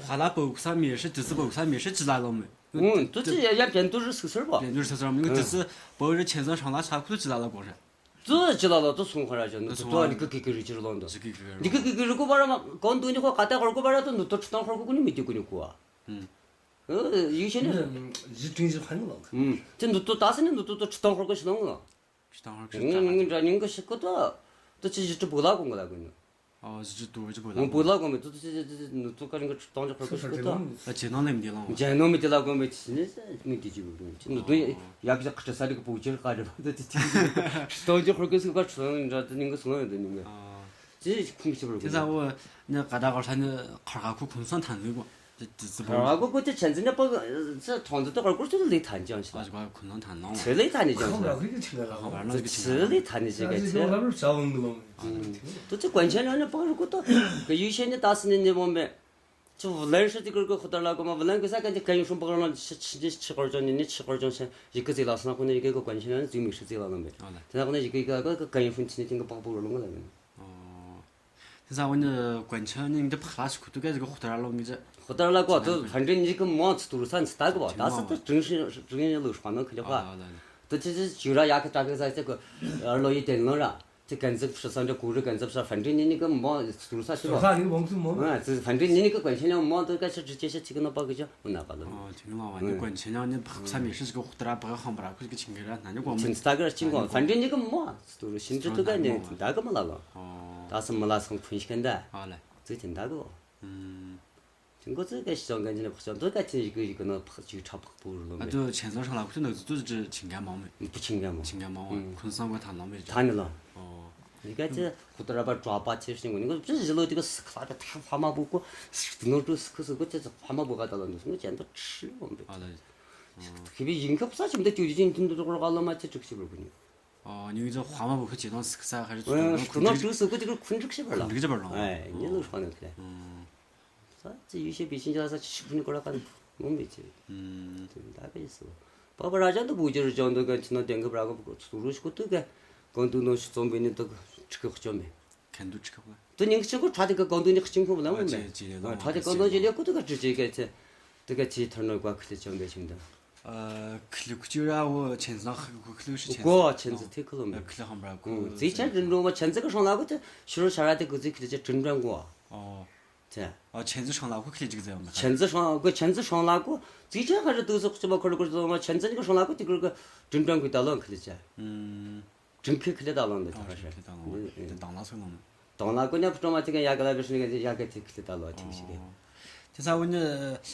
ཧ་ལ་པོ་ཁུ་ས་མི་ཧྲི་ཙི་ཙི་བོ་ཁུ་ས་མི་ཧྲི་ཅི་ལ་ལོ་མི། ཨུང་། ཏུ་ཙི་ཡ་ཡ་བྱེད་དུ་རི་སུ་སུར་བ། བྱེད་དུ་རི་སུ་སུར་བ་མི་ཏུ་ཙི་བོ་རི་ཆེན་ཟང་ཧྲང་ལ་ས་ཁུ་ཙི་ལ་ལ་གོ་ར། ཙི་ཙི་ལ་ལ་ཏུ་སུང་ཁ་ར་ཅོ་ནུ་ཏུ་ཏོ་ནི་ཀི་ཀི་ཀི་རི་ཅི་རི་ལོང་ཏུ། ཟི་ཀི་ཀི་རི་ནི་ཀི་ཀི་ཀི་རི་ཀུ་བ་ར་མ་གོན་དུ་ནི་ཁོ་ཀ་ཏ་ཁོར་ཀུ་བ་ར་ཏུ་ནུ་ཏུ་ཁྲི་ཏང་ཁོར་ཀུ་ཀུ་ནི་མི་ཏི་ཀུ་ནི་ཀུ་བ། ཨུ་ཡུ་ཤེ་ནི། ཟི་ཀྲིང་ཟི་ཕན་ལོང་། ཏི་ནུ་ཏུ་ཏ་སི་ནི་ནུ་ཏུ་ཏུ་ཁྲི་ཏང་ཁོར་ཀུ་ཤི་ལོང་ལོ། ཁྲི་ཏང་ཁོར་ཀུ་ཤི་ལོང་། ངི་འདྲ་ཉིང་གི་ཤི་ཀུ་ཏུ། ཏུ་ཅི་ཞི་ཏུ་བུ་ལ་གོང་གི་ལ་གོ་ནི། ཨོ་ཟི་ཏུ་ཏུ་ཅི་བོ་ལ། ང་བོ་ལ་གོ་མེ་ཏུ་ཏུ་ཅི་ཅི་ཅི་ནུ་ཏུ་ཀ་རིང་གི་ཁྲི་ཏང་ཅི་ཁོར་ཀི་སུ་ཏུ། ཨ་ཅེ་ནང་ལེམ་དེ་ལང་། ཅེ་ནང་མེ་དེ་ལ་གོ་མེ་ཅི་ནི་ནི་དེ་ཅི་བོ་ཅི་ནུ་ཏུ་ཡག་ཅག་ཁྲི་ས་རི་གི་བོ་ཅི་ཀ་རི་བ་ཏུ་ཏི་ཏི་ཁྲི་ཏང་ཅི་ཁོར་ཀི་སུ་ཀ་ཁྲི་ཏང་ཅི་ཏུ་ཉིང་གི་སུ་ལང་ཡོད་དུ་ཉིང་གི་ཨ་ཅི་ཁུང་ཅི་བོ་ཀི་ཏེ་ས་བོ་ནི་ཀ་ད་གར་ས་ནི་ཁར་ཁ་ཁུ་ཁུང་སང་ཐང་ལུས་གོ། ཏི་ཏི་ཙི་བོ། ཨ་གོ་གོ་ཏི་ཆན་ཙི་ནི་པ་ཙི་ཐོང་ཙི་ཏི་ཀར་ཀུར་ཙི་ལི་ཐན་ཅང་ཤི། ཨ་ཅི་ག་ཁུ་ནང་ཐན་ནོ། ཚི་ལི་ཐན་ནི་ཅང་ཤི། ཁོང་ར་ཁུ་ཀི་ཆིང་ག་ལ་ཁོང་ར་ནང་ཀི་ཆིང་ག་ལ། ཚི་ལི་ཐན་ནི་ཅི་ག་ཚི། ཏུ་ཙི་གོན་ཆེན་ནི་པ་རུ་ཀུ་ཏོ། གི་ཡུ་ཤེ་ནི་ཏ་སི་ནི་ནི་བོ་མེ། ཆུ་བུ་ལན་ཧྲི་ཏི་ཀུར་ཀུ་ཧུ་ཏར་ལ་གོ་མ་བུ་ལན་ཀུ་ས་ཀན་ཅི་གན་ཡུ་ཧྲུང་པག་རང་ཆི་ཆི་ཆི་ཆི་ཀོར་ཅོང་ནི་ནི་ཆི་ཀོར་ཅོང་ཆེན་ཡི་ཀུ་ཙི་ལ་སོང་ཁོ་ནི་ཡི་ཀུ་གོ་གོན་ཆེན་ནི་ཙི་མི་ཧྲི་ཙི་ལ་ལོང་བེ། ཨ་ལ། དེ་ན་ཁོ་ནི་ཡི་ཀུ་ཡི་ཀུ་ག་གན་ཡུ་ཧྲུང་ཆི་ནི་ཏིང་གི་པག་པུ་རུ་ལོང་གི་ལ་མིན། ཨོ། དེ་ས་འོ་ནི་གོན་ཆེན་ནི་འདི་ཕག་ལ་ཞིག་ཁུ་ཏུ་ཀ་ཟི་གི་ཧུ་ཏར་ལ་ལོང་གི་ཅི། ཧུ་ཏར་ལ་གོ་ཏུ་ཧྥན་ཏྲིན་ནི་ཀི་མོ་ཚི་ཏུ་རུ་ས་ནི་ཙི་ཏ་གི་བ་ད་སི་ཏུ་ཀྲིང་ཧྲི་ཀྲིང་ཡ་ལུ་ཧྲ་ནང་ཁི་ལི་ཧ། ཨ་ལ་ལ། ཏུ་ཆི་ཆི་ཅུ་ར་ཡ་ཁི་ཏྲ་ཁི་ས་ཅི་གི་ཨར་ལོ་ཡི་དེ་ལོང་ར། ཅི་གན་ཛི་ཧྲི་སང་ཏྲ་གུ་རུ་གན་ཛི་ཧྲ་ཧྥན་ཏྲིན་ནི་ནི་ཀི་མོ་ཏུ་རུ་ས་ཤི་རོ། ཧ་ནི་མོ་ཏུ་མོ། ཨ་ཙི་ཧྥན་ཏྲིན་ནི་ནི་ཀི་གོན་ཆེན་ཡང་མོ་ཏུ་ཀ་ཤི་ཏྲི་ཅེ་ཤ་ཅི་གི་ནོ་པ་གི་ཅོ་མོ་ན་པ་ལོ། ཨོ་ཐིང་ལ་བ་ནི་གོན་ཆེན་ཡང་ནི་ཕག་ས་མི་ཧྲི་ཞིག་གི་ཧུ་ཏ་ར་པ་ག་ཧམ་པ་ར་ཁུ་ཀི་ཆིང་གི་ར་ན་ནི་གོ་མོ། ཅིན་སྟ་གི་ར་ཅིང་གོ་ཧྥན་ཏྲིན་ནི་ཀི་མོ་ཏུ་རུ་ཤིན་ཏྲི་ཏུ་ཀ་ནི་ད་གི་མ་ལ་ལོ། ཨོ། ད་སི་མི་ལ་སང་ཁུན་ཤི་གན་ད། ཨ་ལ། ཙི་ཅིན་ད་གི་ཨོ། ཨུམ། ཅིང་གོ་ཙི་ཀ་ཤི་ཅང་གན་ཅི་ནི་ཕག་ཅང་ཏུ་ཀ་ཅིན་ཡི་གི་ཡི་གི་ནོ་ཕག་ཅིག་ཁྲ་ཕག་པུ་རུ་ལོ་ཨ་མེ། ཏུ་ཆེན་ཚང་ཧྲང་ལ་ཁུ་ཏུ་ནག་ཙི་ཏུ་ཅི་ཆིང་ག་མ་མེ། བུ་ཆིང་ག་མ། ཆིང་ག་མ་བ་ཁུན་སང་གོ་ཐང་ལོ་མེ། ད་ནི་ལོ། ཨོ། ཡི་ག་ཅི་ཧུ་ཏ་ར་པ་ཀྲ་པ་ཆེ་ཤིང་གོ་ནི་གོ་ཅི་ཞི་ལོ་ཏི་ག་སི་ཁ་ཏ་ཐ་ཕ་མ་བུ་གོ་སི་ཏུ་ནོ་ཏུ་སི་ཁུ་སི་གོ་ཅི་ཕ་མ་བུ་ག་ཏ་ལོ་ནི་སི་ངོ་ཅན་ཏུ་ཁྲི་ལོ་མེ། ཨ་ལ། ཁི་བི་ཡིན་ཁོག་ས་ཆིམ་ཏུ་ཏུ་ཏུ་ཅིན་ཏུ་ཏུ་ཏུ་གོ་ག་ལོ་མ་ཅི་ཅིག་ཤི་བུ་གོ་ནི། ཨོ། ཉིང་ཙོ་ཧྭ་མ་བུ་ཁུ་ཅི་ནང་སི་ཁ་ས་ཧ་རི་ཨོ། ཁུ་ནོ་ཏུ་སི་གོ་ཅི་གོ་ཁུན་ཅིག་ཤི་བ་ལ། ཁུན་ཅིག་ཤི་བ་ལ། ཨེ་ཉི་ལུ་ཧྲ་ནི་ཁི་ལེ། ཨོ། ས་ཙི་ཡུལ་ཤེས་པའི་ཤིང་ཆ་ས་ཆི་ཤི་ཁུ་ནི་གོ་ར་ཀ་ནི་མོ་མེ་ཅི། ཨུམ། ཏུ་ད་ག་ཡི་སི་བོ། པ་པ་ར་ཅན་དུ་བུ་ཅི་རུ་ཅང་དུ་ག་ཅི་ནོ་ཏེང་གི་བྲ་ག་བུ་གོ་ཚུ་རུ་ཤི་གོ་ཏུ་ག་གང་དུ་ནོ་ཤི་ཙོམ་བི་ནི་ཏུ་ཁྲི་གི་ཁུ་ཅོ་མེ། གན་དུ་ཁྲི་གི་བ། ཏུ་ཉིང་ཁི་ཆི་གོ་ཁྲ་ཏི་ག་གང་དུ་ནི་ཁི་ཆིང་ཁུ་བ་ལ་མོ་མེ། ཨ་ཅི་ཅི་ལེ་ལོ། ཁྲ་ཏི་གང་དུ་ཅི་ལེ་གོ་ཏུ་ག་ཅི་ཅི་ག་ཅི། ཏུ་ག་ཅི་ཐར་ནོ་ག་ཁི་ལེ་ཅོ་མེ་ཤིང་དུ། ཨ། ཁི་ལི་ཁུ་ཅི་ར་བོ་ཆེན་ཟང་ཁི་ཁུ་ཁི་ལི་ཤི་ཆེན་གོ་ཟང་ཆེན་ཟི་ཐི་ཁི་ལོ་མེ། ཨ། ཁི་ལི་ཧམ་ར་ཁུ་ཨུ། ཙི་ཆེན་རིན་འགྲོ་བ་ཆེན་ཟི་གི་ཧྲང་ལ་གོ་ཏེ་ཤི་རོ་ཤ་ར་ཏེ་གུ་ཙི་ཁི་ལི་ཅི་དྲིན་དྲན་གོ། ཨོ། ཏེ། ཨ། ཆེན་ཟི་ཧྲང་ལ་གོ་ཁི་ལི་ཅིག་ཟེ་ཡོང་མེ། ཆེན་ཟི་ཧྲང་གོ་ཆེན་ཟི་ཧྲང་ལ་གོ་ཙི་ཆེན་ཁ་རི་ཏུ་ཟི་ཁུ་ཅི་མ་ཁོ་རི་ཁུ་ཟི་མ་ཆེན་ཟི་ནི་གི་ཧྲང་ལ་གོ་ཏེ་གུ་གི་དྲིན་དྲན་གོ་ད་ལོ་ཁི་ལི་ཅི། ཨུམ། དྲིན་ཁི་ཁི་ལི་ད་ལོ་འདི་ཨོ། ཐ་ཤ། དྲིན་ཁི་ད་ལོ་ཨུ། ཨུ། དང་ལ་སོ་ལོ་མེ། དང་ལ་གོ་ཉ་ཕུ་ཏོ་མ་ཏི་ག་ཡ་ག་ལ་བི་ཤི་ནི་ག་ཡ་ག་ཏེ་ཁི་ལི་ད་ལོ་ཐིང་ཤི་གེ། ཨོ། ཏེ་ས་བོ་ནི།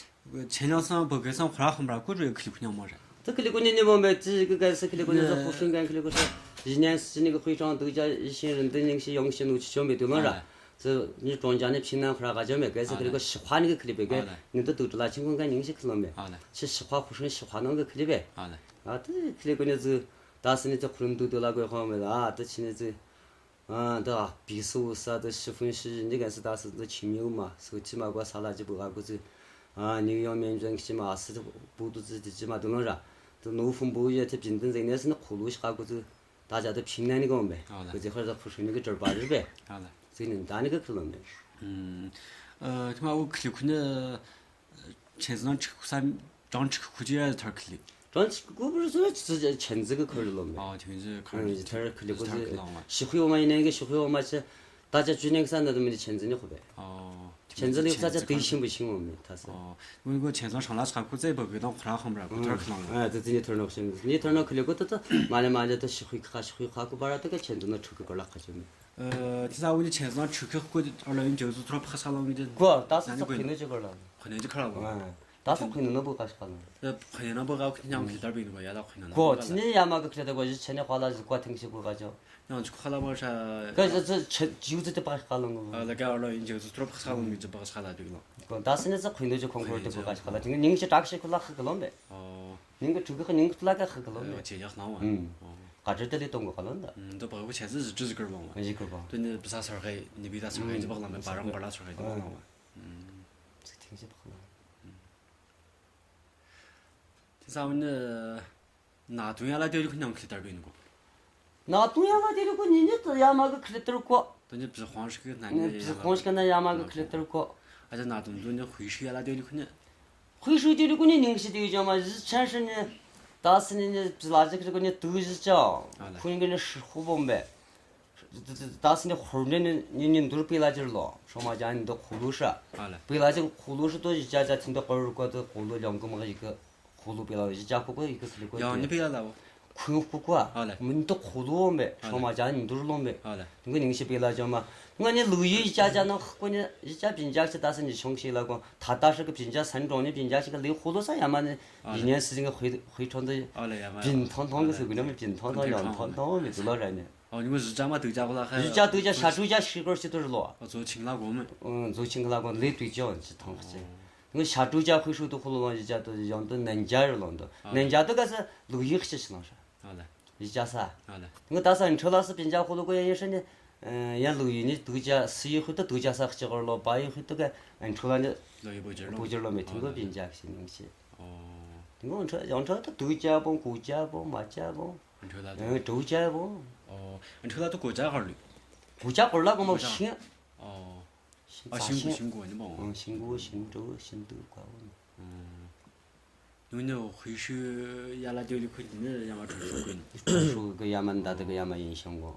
ཆེན་ལང་སང་བོད་སྐད་སང་ཁོ་ར་ཧམ་ར་ཀུ་རུ་ཁི་ལི་ཁུ་ཉང་མོ་རེད། ཏུ་ཁི་ལི་ཀུ་ཉི་ནི་བོ་མེ་ཙི་ཀི་ག་སི་ཁི་ལི་ཀུ་ཉི་ཟི་ཧུ་ཧྲིང་གན་ཁི་ལི་ཀུ་ཧྲི་ཡི་ཉན་སི་ནི་ཀི་ཧུའི་ཀྲང་དུ་ཅ་ཡི་ཤིན་རིན་ཏི་ཉིང་ཤི་ཡོང་ཤི་ནུ་ཆི་ཆོ་མེ་དུ་ལོ་ར། ཨ་ལ། ཙི་ཉི་ཀྲོང་ཅ་ནི་ཕྱི་ནང་ཁོ་ར་ག་ཅོ་མེ་ག་སི་ཁི་ལི་ཀུ་ཤི་ཧྭ་ནི་ཀི་ཁི་ལི་པེ་ག་ཨ་ལ། ནི་ཏུ་ཏུ་ཏུ་ལ་ཆིང་ཀུན་གན་ཉིང་ཤི་ཁི་ལོ་མེ། ཨ་ལ། ཤི་ཤི་ཧྭ་ཧུ་ཧྲིང་ཤི་ཧྭ་ནང་གི་ཁི་ལི་པེ། ཨ་ལ། ཨ་ཏུ་ཁི་ལི་ཀུ་ཉི་ཙི་ད་སི་ནི་ཙི་ཁུ་རུན་ཏུ་ཏུ་ལ་ཀུ་ཧོ་མེ་ལ་ཨ་ཏུ་ཆི་ནི་ཙི། ཨ། ད་བི་སུ་ས་ད་ཤི་ཧྥུན་ཤི་ཡིན་གྱི་གན་སི་ད་སི་ད་ཆི་མིའུ་མ་སུ་ཆི་མ་གོ་ས་ལ་ཅི་བུ་ག་གུ་ཙི། ཨ། ནིའུ་ཡོག་མེན་ཇོན་ཆི་མ་ཨ་སི་ད་བུ་དུ་ཙི་ཅི་ཅི་མ་དུ་ནོ་ར། ད་ནུ་ཧྥུན་བུ་ཡོད་ཐེབས་ཅིན་ཏན་ཟེག་ནེ་སི་ནི་ཁུ་ལུ་ཤི་ག་གུ་ཙི། ད་ཅ་ད་ཕྱི་ནན་ནི་གོ་མེ། ཨོ་ལ། གུ་ཙི་ཧར་ད་ཁུ་ཧྲུ་ནི་གི་གྲུར་པ་རི་པེ། ཨོ་ལ། ཙི་ནི་ད་ནི་གི་ཁུ་ལོ་མེ། ཨུམ། ཨ། ཐི་མ་འུ་ཁི་ལི་ཁུ་ནི། ཆེན་ཟང་ཁྲི་ཁུ་ས་གྲངས་ཁྲི་ཁུ་ཅི་ཡ་ཐར་ཁི་ལི། གྲངས་ཁྲི་ཁུ་བུར་སུ་ཆེན་ཟི་གི་ཁུ་ལོ་མེ། ཨ་ཆེན་ཟི་ཁུ་ཨ་ཐར་ཁི་ལི་ཁུ་ཟི་ཤི་ཁུ་ཡོ་མ་ཡིན་ནའི་གི་ཤི་ཁུ་ཡོ་མ་ཆེ། ད་ཅ་ཅུ་ནེ་གི་ས་ན་དུ་མི་ནི་ཆེན་ཟི་ནི་ཁུ་བེ། ཨ་ཆེན་ཟི་ནི་ས་ཆ་དེ་ཤིན་པོ་ཤིང་འོ་མེ་ཐ་སི། ཨ་ངོས་གོ་ཆེན་ཟང་ཧྲང་ལ་ཆ་ཁུ་ཙེ་བ་གི་དང་ཁུ་ར་ཁམ་ར་ཁུ་ཐར་ཁི་ལང་ལ། ཨ་དུ་ཙི་ནི་ཐར་ནོ་ཤིང་ནི་ཐར་ནོ་ཁི་ལི་ཁུ་ཏུ་ཏུ་མ་ནེ་མ་ནེ་ཏུ་ཤི་ཁུ་ཁ་ཤི་ཁུ་ཁ་ཁུ་བ་ར་ཏུ་ག་ཆེན་ཟི་ནི་ཁྲུ་ཁུ་གོ་ལ་ཁ་ཆེན་མེ། ཨ་ཐི་ས་འུ་ནི་ཆེན་ཟང་ཆུ་ཁེ་ཁུ་ཨ་ལ་ཡིན་ཇོ་ཟུ་ཐུ་ར་ཕ་ས་ལ་འུ་ནི་ཏེ། གོ་ད་སི་ན་ནི་ས་གོ་ཁུ་ནི་ཅི་གོ་ལ། ཁུ་ནི་ཅི་ཁ་ལ་གོ། ཨ་ད་སི་ཁུ་ནི་ན་བུ་ག་ཤི་ཁ་ལ། ཨ་ཁུ་ནི་ན་བུ་ག་ཁུ་ཉམ་ཁི་དར་བི་ནི་གོ་ཡ་ད་ཁུ་ནི་ན་གོ་བུ་ག་ལ། ཆི་ནི་ཡ་མ་གི་ཁི་ལ་ད་གོ་ཞི་ཆེ་ནི་ཧ་ལ་ཞི་གོ་ཐེང་ཞི་གོ་ག་ཅོ། ཡང་ཅི་ཁ་ལ་མ་ཤ། ག་ཞི་ཚི་ཆེ་ཇིའུ་ཚི་ཏི་པ་ཤི་ཁ་ལ་གོ། ཨ་ལ་ག་ཨ་ལ་ཡིན་ཇོ་ཟུ་ཐུ་ར་ཕ་ས་ལ་འུ་ནི་ཅི་པ་ཤི་ཁ་ལ་དུ་གི་ལ། གོ་ད་སི་ནི་ཚི་ཁུ་ནི་ཅི་ཁོང་ཁོ་ཏི་བུ་ག་ཤི་ཁ་ལ་ཏི་ནིང་ཞི་དྲག་ཤི་ཁུ་ལ་ཁི་གི་ལོ་མེ། ཨོ། ཉིན་གྱི་དྲུག་གི་ཉིན་གྱི་ལ་ཀ་ཧི་གི་ལོ་ནི། ཨ་ཅེ་ཡག་སྣང་བ། ཨུམ། ཨོ། ག་དྲི་ཏི་ལི་གཏོང་གི་ཧ་ལོ་ན་ད། ཨུམ། འདི་བག་བུ་ཆེ་ཟི་ཟི་ཀྲི་ཟི་ཀར་བང་བ། ཨ་ཟི་ཀར་བང་། དུ་ནི་བི་ས་སར་གི་ནི་བི་ད་སར་གི་ཨུམ། ཇི་བག་ལ་མེ་བ་རང་བ་ལ་སར་གི་ཇི་བག་ལ་བ། ཨུམ། ཟི་ཐིང་ཞི་བག་ལ། ཨུམ། དེ་ས་བ་ནི། ན་དུང་ཡ་ལ་དེ་རིགས་ཉང་ཁི་ལི་དར་བའི་ནི་གོ། ན་དུང་ཡ་ལ་དེ་རིགས་གོ་ཉིན་ཉིན་དུ་ཡ་མ་གི་ཁི་ལི་དར་གོ། དུ་ཉི་བི་ཧོང་ཤི་གི་ན་ཉི་བི་ཧོང་ཤི་གི་ན་ཡ་མ་གི་ཁི་ལི་དར་གོ། ཨ་ཅག་ན་དུང་དུ་ཉི་ཧུའི་ཤི་ཡ་ལ་དེ་རིགས་ཁུ་ཉི། ཧུའི་ཧྲུའུ་ཏི་རི་ཀུ་ནི་ཉིང་ཤི་ཏི་ཡུ་ཅང་མ་ཞི་ཆན་ཧྲི་ནི། ད་སི་ནི་ནི་ལ་ཅི་ཁི་རི་ཀུ་ནི་དུ་ཞི་ཅང་ཨ་ལ། ཁུ་ཡིན་གི་ནི་ཧྲི་ཧུ་བོམ་བེ། ད་སི་ནི་ཧུར་ནི་ནི་ནི་ནི་འདུར་པི་ལ་ཅི་རི་ལོ་ཧྲོ་མ་ཅང་ནི་འདུ་ཧུ་ལུ་ཧྲ། ཨ་ལ། པི་ལ་ཅི་ཧུ་ལུ་ཧྲི་ཏོ་ཞི་ཅ་ཅ་ཐིན་ཏོ་ཀོ་རི་ཀོ་ཏོ་ཧུ་ལུ་ལོང་ཀུ་མ་ཡི་ཀི་ཧུ་ལུ་པི་ལ་ཞི་ཅ་ཁུ་ཀོ་ཡི་ཀི་ཁི་རི་ཀོ་ཡང་ནི་པི་ལ་ལ་བོ། ཁུན་ཁུ་ཀུ་ཨ་ལ། མིན་ཏོ་ཁུ་ལུ་འོང་བས་ཨ་ལ། ཤོ་མ་ཅང་ནི་འདུར་ལོང་བས། ཨ་ལ། ང་ཉིང་ཤི་པི་ལ་ཅོ་མ། ང་ནི་ལུ་ཡི་ཅ་ཅ་ནང་ཁུ་ནི་ཡི་ཅ་པིན་ཅག་ཅི་ད་སི་ནི་ཤོང་ཤི་ལ་གོ་ད་ད་ཧྲི་གི་པིན་ཅག་སན་གྲོང་ནི་པིན་ཅག་ཤི་གི་ལི་ཁུ་ལུ་ས་ཡ་མ་ནི་ཨ་ལ། ཡི་ཉན་སི་ང་ཧུའི་ཧུའི་ཁྲོན་དུ་ཨ་ལ་ཡ་མ་པིན་ཐོང་ཐོང་གི་སི་གུ་ནི་མི་པིན་ཐོང་ཐོང་ཡང་ཐོང་ཐོང་མི་དུ་ལོ་ར་ནི། ཨ་ཉི་མ་ཞི་ཅ་མ་དུ་ཅག་གོ་ལ་ཁ་ཞི་ཅ་དུ་ཅག་ཤ་ཀྲུ་ཅག་ཤི་གོར་ཤི་དུ་རི་ལོ། ཨ་ཛོ་ཆིང་ལ་གོ་མི། ཨ་ཛོ་ཆིང་ལ་གོ་ལི་དུ་ཅོ་ཅི་ཐོང་ཁ་ཅི། ང་ཤ་ཀྲུ་ཅག་ཧུའི་ཧྲུའུ་དུ་ཁུ་ལུ་ལོང་ཞི་ཅ་དུ་ཡང་དུ་ནན་ཅག་རི་ལོང་དུ་ཨ་ནན་ཅག་དུ་ག་ས་ལུག་ཡིག་ཤི་ཤི་ལོང་ཤ། ཨ་ལ། ཡི་ཅག་ས། ཨ་ལ། ང་ད་ས་འཕྲོ་ལ་སི་པིན་ཅག་ཧུ་ལུ་ཀོ་ཡ་ཡིན་ཧྲི་ནི། ཡང་ལུག་ཡུལ་ནི་དུག་ཅག་སི་ཡི་ཧུ་ཏུ་དུག་ཅག་ས་ཁ་ཅི་གོར་ལོ་བ་ཡི་ཧུ་ཏུ་ག་ཨན་ཁྲུ་ལ་ནི་ལོ་ཡི་པོ་ཇེར་ལོ་པོ་ཇེར་ལོ་མེ་ཐིང་གོ་པིན་ཅག་ཤི་ནིང་ཤི། ཨོ། ཐིང་གོ་ཁྲ་ཡང་ཁྲ་ཏུ་དུག་ཅག་པོ་གུ་ཅག་པོ་མ་ཅག་པོ། ཨན་ཁྲུ་ལ་ཨ་དུ་དུག་ཅག་པོ། ཨོ། ཨན་ཁྲུ་ལ་དུ་གུ་ཅག་གར་ལུ། གུ་ཅག་གོར་ལ་གོ་མོ་གུ་ཅག་ཤིང་། ཨོ། ཤིང་ཨ་ཤིང་གུ་ཤིང་གུ་ནི་མོ། ཨ་ཤིང་གུ་ཤིང་དུ་ཤིང་དུ་ག་བོ་ནི། ཨོ། ཡང་ན་回收ཡ་ལ་དེ་ལི་ཁུ་ནི་ཡ་མ་གྲོན་ཤོག་གི་ནི། གྲོན་ཤོག་གི་ཡ་མ་འདའ་དེ་གི་ཡ་མ་ཡིན་ཤང་གོ།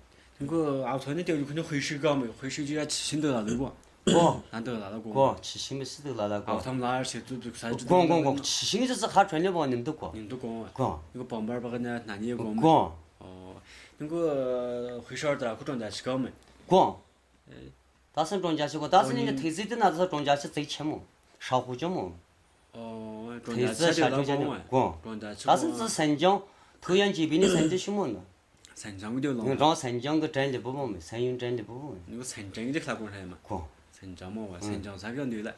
ཁོ་ཨ་ཐོ་ནི་དེ་ལི་ཁུ་ནི་回收ག་མི་回收ཅི་ཡ་ཆི་ཤིན་དུ་ལ་ལུ་གོ། གོ། ན་དུ་ལ་ལ་གོ། གོ་ཆི་ཤིན་མི་སི་དུ་ལ་ལ་གོ། ཨ་ཐམ་ལ་ཡར་ཤེ་ཙུ་ཙུ་ས་ཅི་གོ་གོ་གོ་ཆི་ཤིན་ཅི་ཙི་ཧ་གྲོན་ལེ་བོ་ནིམ་དུ་གོ། ནིམ་དུ་གོ། གོ། ཁོ་བམ་པར་པ་གི་ན་ན་ནི་གོ་མི། གོ། ཨོ། ཁོ་回收ད་ཁུ་གྲོན་ད་ཤི་ག་མི། གོ། ད་སང་གྲོང་རྒྱ་ཆེ་གོ་ད་སང་ཉིན་ནས་ཐེ་ཟི་དེ་ན་ད་སང་གྲོང་རྒྱ་ཆེ་ཙིག་ཆེ་མོ། ཧྲ་ཧུ་ཅོ་མོ། ཨོ། གྲོང་ཐེ་རྒྱ་ཆེ་ཟི་ཧྲ་ཅོ་ཅེ་ནི་གོ། གྲོང་རྒྱ་ཆེ་ད་སང་ཙི་སན་ཅང་ཐུ་ཡང་ཅི་བི་ནི་སན་ཅི་ཤི་མོ་ན། སན་ཅང་གི་དེ་ལོང་། ངས་གྲོང་སན་ཅང་གི་ཀྲན་ལི་པོ་མོ་མེ་སན་ཡུན་ཀྲན་ལི་པོ་མོ་མེ། ནི་སན་ཅང་གི་ཁ་གོང་ཧྲ་མ། གོ། སན་ཅང་མོ་བ་སན་ཅང་ས་གང་དུ་ལ།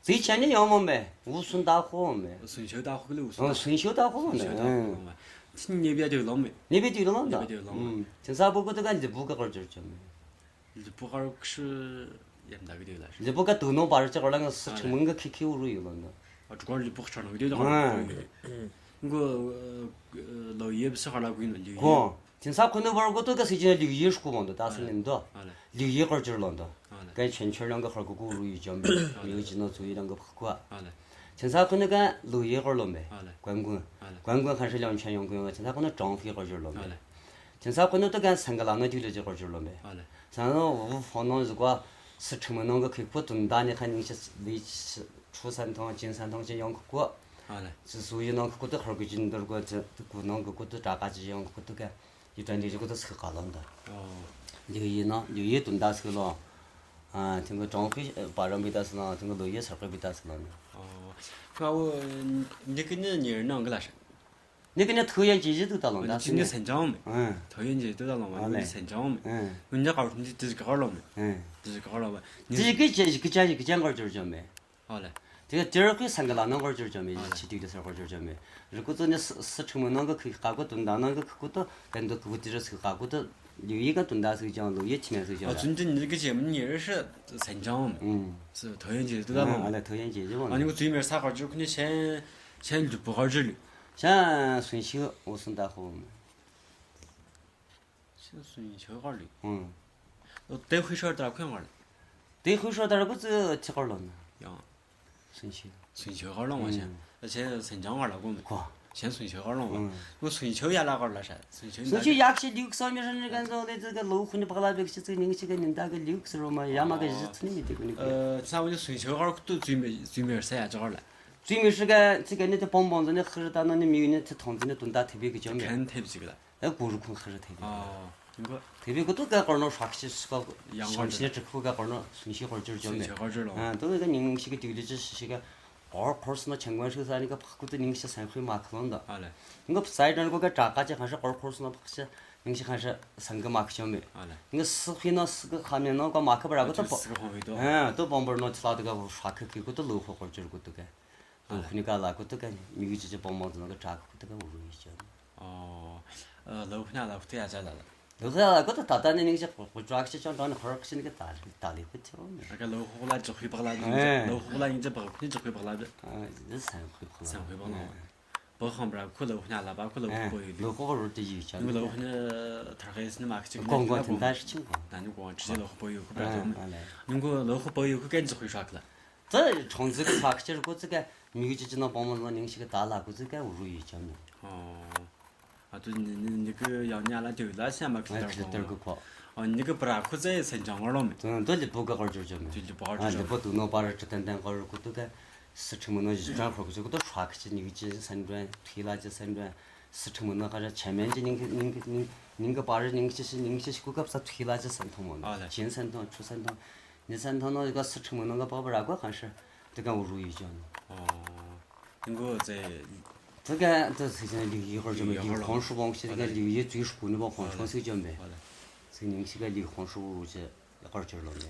ཙིག་ཆེ་ནི་ཡོང་མོ་མེ་ཝུ་སུན་ད་ཧོ་མེ། སུན་ཆོ་ད་ཧོ་གི་ལི་ཝུ་སུན། ཨོ་སུན་ཆོ་ད་ཧོ་མོ་ནི། སུན་ཆོ་ད་ཧོ་མ། ཚིན་ཉེ་བ་དེ་ལོང་མེ། ཉེ་བ་དེ་ལོང་ད། ཉེ་བ་དེ་ལོང་མེ། ཚིན་ས་པོ་གོ་དུ་ག་ལི་པོ་ག་གོར་ཅོར་ཅོ་མེ། ལི་པོ་གར་ཁུ་ཡམ་ད་གི་དེ་ལ་ཤི། ལི་པོ་ག་དུ་ནོ་པར་ཅི་གོ་ལ་ང་སི་ཁྲི་མང་གི་ཁི་ཁི་ཝུ་རུ་ཡོད་ལོ་ན། ཨ་ཀྲུ་གར་ལི་པོ་ཁ་ཆར་ནོ་དེ་ད་གོ་ལོ་ཡེ་བི་སི་ཧ་ལ་གུ་ཡིན་ལོ་ལི་གོ། ཡེ། ཚིན་ས་ཁོ་ནོ་པར་གོ་ཏོ་ག་སི་ཅི་ན་ལི་ཡེ་ཤུ་གུ་མང་དུ་ད་སི་ནི་འདོ། ལི་ཡེ་གར་ཅོར་ལོ་འདོ། གན་ཆོན་ཆོར་ལང་གི་ཧར་གུ་གུ་ཝུ་རུ་ཡོད་ཅོ་མེ། ལི་ཡེ་ཅི་ནོ་ཚུ་ཡི་ལང་གི་ཕ་གུ་ཨ། ཚིན་ས་ཁོ་ནོ་ག་ལི་ཡེ་གར་ལོ་མེ། ཀོན་གུན། ཀོན་གུན་ཁ་ཧྲི་ལང་ཆོན་ཡོང་གུ་ཡོང་ཚིན་ས་ཁོ་ནོ་ཀྲང་ཧྥི་གར་ཅོར་ལོ་མེ། ཚིན་ས་ཁོ་ནོ་ཏོ་གན་སང་ག་ལ་ནོ་ཅིག་ལོ་ཅིག་གོ་ཅོར་ལོ་མེ། ཨ་ལེ། སང་ནོ་ཝུ་ཧོ་ནོ་ཟི་ཀ་སི་ཁྲི་མི་ནང་གི་ཁི་ཁོ་དུན་ད་ནི་ཁ་ཉིང་ཤ་ལི་ཁྲུ་སན་ཐོང་ཅིན་སན་ཐོང་ཅིན་ཡོང་ཁི་ཁོ། ཨ་ལེ། ཙི་སུ་ཡི་ནང་ཁི་ཁོ་ཏོ་ཧར་གི་ཅིན་དར་གོ་ཙི་གུ་ནང་གི་ཁོ་ཏོ་ཏྲ་ཀ་ཅི་ཡོང་ཁི་ཁོ་ཏོ་ག་ཡི་ཏྲན་ཏི་ཅི་ཁོ་ཏོ་སི་ཀ་ལོན་ད། ཨོ། ལི་ཡི་ནང་ལི་ཡི་དུན་ད་སི་ལོ། ཨ་ཐིང་གི་ཀྲང་ཧྥི་པ་རམ་བི་ད་སི་ལོ་ཐིང་གི་ལི་ཡི་སར་ཀི་བི་ད་སི་ལོ། ཨོ། ཁ་བོ་ནི་ཀི་ནི་ཉེར་ནང་གི་ལ་ཤ། ནི་ཀི་ནི་ཐུ་ཡན་ཇི་ཇི་དུ་ད་ལོང་ད་ནི་ཀི་ནི་སན་ཅང་མེ། ཐུ་ཡན་ཇི་དུ་ད་ལོང་བ་ནི་སན་ཅང་མེ། ནི་ཀ་བར་ནི་ཏི་ཀ་བར་ལོང་མེ། ཏི་ཀ་བར་ལོང་བ་ནི་ཀི་ཅི་ཀི་ཅན་ཀི་ཅན་གར་ཅོར་ཅོ་མེ། ཨོ་ལེ། ཏི་ཀ་ཏི་ར་ཁུ་སང་ག་ལ་ནང་གར་ཅོར་ཅོ་མེ། ཨོ་ལེ། ཆི་ཏི་ཏི་སར་གར་ཅོར་ཅོ་མེ། རི་ཀུ་ཙོ་ནི་སི་ཁྲི་མི་ནང་གི་ཁི་ཀ་ཀུ་དུན་ད་ནང་གི་ཁི་ཀུ་ཏོ་གན་དུ་ཀུ་ཏི་ར་སི་ཀ་ཀུ་ཏོ་ལིའུ་ཡི་ག་དུན་ད་སི་ཅང་ལིའུ་ཡི་ཆི་མེ་སི་ཅང་ལ། ཨ་ཙུན་ཏི་ནི་ཀི་ཅེ་མི་ཉེ་རི་ཧྲི་སན་ཅང་མེ། ཨུམ། སི་ཐུ་ཡན་ཇི་དུ་ད་ལོང་མེ། ཨ་ལེ་ཐུ་ཡན་ཇི་ཇི་མ་ཨ་ནི་ཀུ་ཙུན་མེར་ས་གར་ཅོར་ཁུ་ནི་ཆན། ཆན་ལུ་པོ་གར་ཅོར་ལུ། ཤ་སུན་ཤི་འོ་སུན་ད་ཧོ་མ། ཤ་སུན་ཤི་གར་ལུ། ཨུང་། ལོ་དེ་ཧུ་ཤོར་ད་ཁོན་གར་ལུ། དེ་ཧུ་ཤོར་ད་གུ་ཙི་ཅི་གར་ལོ་ན། ཡང་། སུན་ཤི། སུན་ཤི་གར་ལོང་བ་ཤ། ཨུང་། ཤ་སུན་ཅང་གར་ལ་གོ་མེ། གོ། ཤ་སུན་ཤི་གར་ལོང་བ། ཨུང་། ངོ་སུན་ཤི་ཡ་ལ་གར་ལ་ཤ། སུན་ཤི་སུན་ཤི་ཡག་ཤི་ལུག་སོ་མི་རན་རི་གན་ཙོ་ལེ་ཙི་ག་ལོ་ཁུ་ནི་པག་ལ་བེག་ཤི་ཙི་ཉིང་ཤི་ག་ཉིན་ད་ག་ལུག་སི་རོ་མ་ཡ་མ་ག་ཨོ། ཞི་ཚི་ནི་མི་དེ་གུ་ནི་གུ། ཨ་ས་བོ་ནི་སུན་ཤི་གར་ཁུ་ཏུ་ཙུན་མེ་ཙུན་མེར་ས་ཡ་ཅི་གར་ལ། ཙུན་མི་ཧྲི་ག་ཙི་ག་ནི་ཏི་པོང་པོང་ཙི་ནི་ཧི་རི་ད་ནོ་ནི་མི་ཡུ་ནི་ཏི་ཐོང་ཙི་ནི་དུན་ད་ཐེ་བི་གི་ཅོ་མེ། ཁན་ཐེབ་ཅིག་ལ། ཨ་གུ་རུ་ཁུང་ཧི་རི་ཐེ་བི། ཨ་ཡིན་གོ། ཐེ་བི་གུ་ཏུ་ག་གོར་ནོ་ཧྲག་ཤི་སི་ཀ་ཡང་གོ་ཤམ་ཤི་ནི་ཀྲི་ཁུ་ག་གོར་ནོ་སུན་ཤི་གོར་ཅོར་ཅོ་མེ། སུན་ཤི་གོར་ཅོར་ལོ། ཨ་དུ་ག་ཉིང་ཤི་གི་ཏིག་ལི་ཅི་ཤི་ཤི་ག་གོར་ཁོར་སི་ནོ་ཆང་གོན་ཤི་ས་ནི་ག་ཕག་གུ་ཏུ་ཉིང་ཤི་སན་ཁུ་མ་ཁ་ལོན་ད། ཨ་ལེ། ཡིན་གོ་སའི་ཏན་གོ་ག་ཏྲ་ཀ་ཅི་ཁ་ཤ་གོར་ཁོར་སི་ནོ་ཕག་ཤ་ཉིང་ཤི་ཁ་ཤ་སན་གི་མ་ཁ་ཅོ་མེ། ཨ་ལེ། ཡིན་གོ་སི་ཁི་ནོ་སི་གི་ཁ་མེ་ནོ་ག་མ་ཁ་པ་ར་གོ་ཏུ་པོ། སི་གི་ཧོ་བི་ཏོ། ཨ་ཏུ་པོང་པོར་ནོ་ཆི་ལ་དུ་ག་ཧྲག་ཁི་ཁི་གུ་ཏུ་ལུ་ཧོ་གོར་ཅོར་གུ་ཏུ་ག། ལོ་ཁུ་ནི་ཀ་ལ་ཀུ་ཏུ་ཀ་མི་གི་ཅི་ཅི་པོ་མོ་ཙི་ནོ་གི་ཏྲ་ཀུ་ཏུ་ཀ་ཨུ་རུ་ཡི་ཅོ། ཨོ། ལོ་ཁུ་ན་ལ་ཀུ་ཏུ་ཡ་ཅ་ལ་ལ། ལོ་ཁུ་ན་ལ་ཀུ་ཏུ་ད་ལྟ་ནི་ནིང་ཅི་ཀུ་ཀུ་ཅག་ཅི་ཅང་ཏོ་ནི་ཁོ་ར་ཀུ་ཅི་ནི་ཀི་ད་ལི་ད་ལི་ཀུ་ཅི་བོ་མི། ཨ་ཀ་ལོ་ཁུ་ལ་ཅི་ཁུ་པག་ལ་ནི་ཅི་ལོ་ཁུ་ལ་ནི་ཅི་པག་ཁུ་ནི་ཅི་ཁུ་པག་ལ་ཅི། ཨ་ཟི་སན་ཁུ་པག་ལ། སན་ཁུ་པག་ལ། པག་ཁང་པ་ར་ཁུ་ལོ་ཁུ་ན་ལ་པ་ཁུ་ལོ་ཁུ་པོ་ཡོད། ལོ་ཁུ་པོ་རུ་ཏི་ཡི་ཅང་། ལོ་ཁུ་ནི་ཐར་ཁེ་སི་ནི་མ་ཁི་ཅི་ཀོང་ཀོང་ཐིན་ད་ཤི་ཆིང་ཀོང་། ད་ནི་ཀོང་ཅི་ལོ་ཁུ་པོ་ཡོད་ཁུ་པ་ཏོ་མི། ནི་ཀོ་ལོ་ཁུ་པོ་ཡོད་ཁུ་ཀན་ཅི་ཁུ་ཤག་ལ། ཙི་ཁྲོང་ཙི་གི་ཕག་ཕྱིར་ཀོ་ཙི་ག་མི་གི་ཅི་ཅི་ན་པང་མོ་ལ་ཉིང་ཤི་གི་ད་ལ་ཀོ་ཙི་ག་ཨུ་རུ་ཡི་ཅང་ནི། ཨོ། ཨ་ཏུ་ནི་ནི་ནི་གི་ཡང་ཉ་ལ་ཏེ་ལ་སེ་མ་ཁི་ཨ་ཏར་ཁི་ཏར་གི་ཁོ། ཨོ་ནི་གི་པ་ར་ཁུ་ཙེ་སེ་ཅང་ངོ་ལོ་མི། ཏུ་ཏུ་ལི་པོ་ག་གོར་ཅོར་ཅོ་མི། ཏུ་ལི་པོ་ག་གོར་ཅོར་ཅོ། ཨ་ལི་པོ་ཏུ་ནོ་པ་ར་ཏི་ཏན་ཏན་གོར་ཀུ་ཏུ་ག་སི་ཁྲི་མོ་ནོ་ཞི་ཅང་ཁོར་ཀུ་ཅོ་ཀུ་ཏུ་ཧྲ་ཁི་ཅི་ནི་གི་ཅི་སན་ཏྲན་ཐི་ལ་ཅི་སན་ཏྲན་སི་ཁྲི་མོ་ནོ་ཁ་ར་ཆ་མེན་ཅི་ཉིང་གི་ཉིང་གི་ཉིང་ཉིང་གི་པ་ར་ཉིང་ཅི་ཤི་ཉིང་ཅི་ཤི་ཀུ་ཀབ་ས་ཐི་ལ་ཅི་སན་ཐོང་མོ་ནོ། ཨ་ལ། ཅིན་སན་ཐོང་ཆུ་སན་ཐོང་། ནི་སན་ཐང་ནོ་ག་སི་ཁྲི་མོ་ནང་ག་པག་པ་ར་གོ་གང་ཤར་དེ་ག་འུ་རུ་ཡི་ཅོ་ནོ། ཨོ། ཏིང་གོ་ཙེ། དེ་ག་དེ་སི་ཅང་ལི་ཡི་གར་ཅོ་མེ། ལི་ཧོང་ཧྲུ་བོང་ཤི་ག་ལི་ཡི་ཙུའི་ཧྲུ་གུ་ནི་བོ་ཧོང་ཧྲོང་སི་ཅོ་མེ། སི་ཉིང་ཤི་ག་ལི་ཧོང་ཧྲུ་རུ་ཅེ་གར་ཅོ་ལོ་མེ།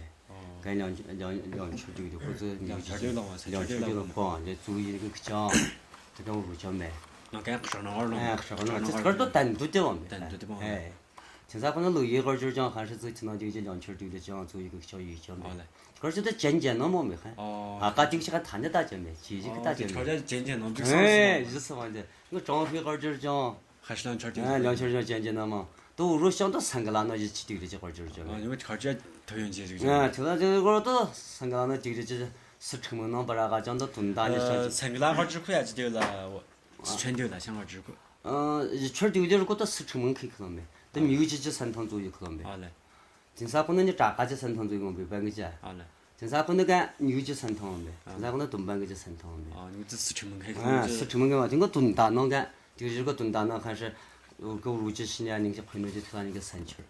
ག་ལང་ལང་ལང་ཆུ་ཏིག་ཏིག་ཁོ་ཚོ་ཉིང་ཤི་ལང་ཆུ་ཏིག་ལོ་ཁོ་ལེ་ཙུའི་གི་ཅང་དེ་ག་འུ་རུ་ཅོ་མེ། ང་ག་ཁྲ་ནོ་ལོ། ཨ་ཁྲ་ནོ་ཁར་ཏོ་ཏན་དུ་ཏེ་བོ་མེ། ཏན་དུ་ཏེ་བོ་མེ། ཁྱིམ་ཚང་ཁོ་ན་ལོ་ཡི་སྐོར་ཅོར་ཅང་ཧ་ཧྲི་ཙུ་ཁྱི་ནང་ཅིག་ཅིག་ལང་ཆོར་དུས་ལ་ཅང་ཚུ་ཡི་གི་ཆོ་ཡི་ཆོ་མེད། ཨོ་ལེ། སྐོར་ཅོར་དུ་ཅན་ཅན་ནོ་མོ་མེད་ཁན། ཨོ། ཨ་ཀ་ཅིག་ཤ་ཐ་ནི་ད་ཅན་མེད་ཅི་ཞིག་ད་ཅན་མེད། ཁོ་ཅན་ཅན་ནོ་ཅིག་སོང་སོང་། ཨེ་ཡི་སི་བང་ཅན་ང་ཀྲོང་ཧྥི་སྐོར་ཅོར་ཅང་། ཧ་ཤི་ལང་ཆོར་ཅན། ཨ་ལང་ཆོར་ཅང་ཅན་ཅན་ནོ་མོ། དུ་རུ་ཤང་དུ་སང་གི་ལ་ནོ་ཡི་ཆི་དུས་ལ་ཅི་སྐོར་ཅོར་ཅང་། ཨ་ཡོ་ཁ་ཅ་ཐོ་ཡོན་ཅི་ཞིག་ཅང་། ཨ་ཁྱིམ་ཚང་ཅིག་སྐོར་དུ་སང་གི་ལ་ནོ་ཅིག་ཅིག་སི་ཁྲི་མི་ནང་པ་ར་ག་ཅང་དུ་དུན་ད་ནི་ཤང་ཅིག་སང་གི་ལ་སྐོར་ཅོར་ཁུ་ཡ་ཅི་དུས་ལ་སི་ཁྲོན་དུས་ལ་ཤང་སྐོར་ཅོར་ཁུ། ཨ་ཡི་ཆོར་དུས་ལ་རུ་ཀོ་ཏོ་སི་ཁྲི་མང་ཁི་ཁི་ལོ་མེད། ཏི་མིའུ་ཅི་ཅི་སན་ཐང་ཙུ་ཡི་ཁི་ལོ་མེད། ཨ་ལེ། ཅིན་ས་ཁོ་ན་ནི་ཏྲ་ཀ་ཅི་སན་ཐང་ཙུ་ཡི་མོ་བི་བན་གི་ཅ། ཨ་ལེ། ཅིན་ས་ཁོ་ན་ག་མིའུ་ཅི་སན་ཐང་མེད། ཅིན་ས་ཁོ་ན་དུམ་བན་གི་ཅི་སན་ཐང་མེད། ཨ་ཉུ་ཙི་སི་ཁྲི་མང་ཁི་ཁི་ལོ་མེད། སི་ཁྲི་མང་ཁི་མ་ཅིན་གོ་དུན་ད་ནང་ག་དུ་ཞིར་གོ་དུན་ད་ནང་ཁ་ཧྲི་གོ་རུ་ཅི་ཤི་ཉ་ནིང་ཅི་ཁོ་ནུ་ཅི་ཐུ་ལ་ནིང་གི་སན་ཆུར།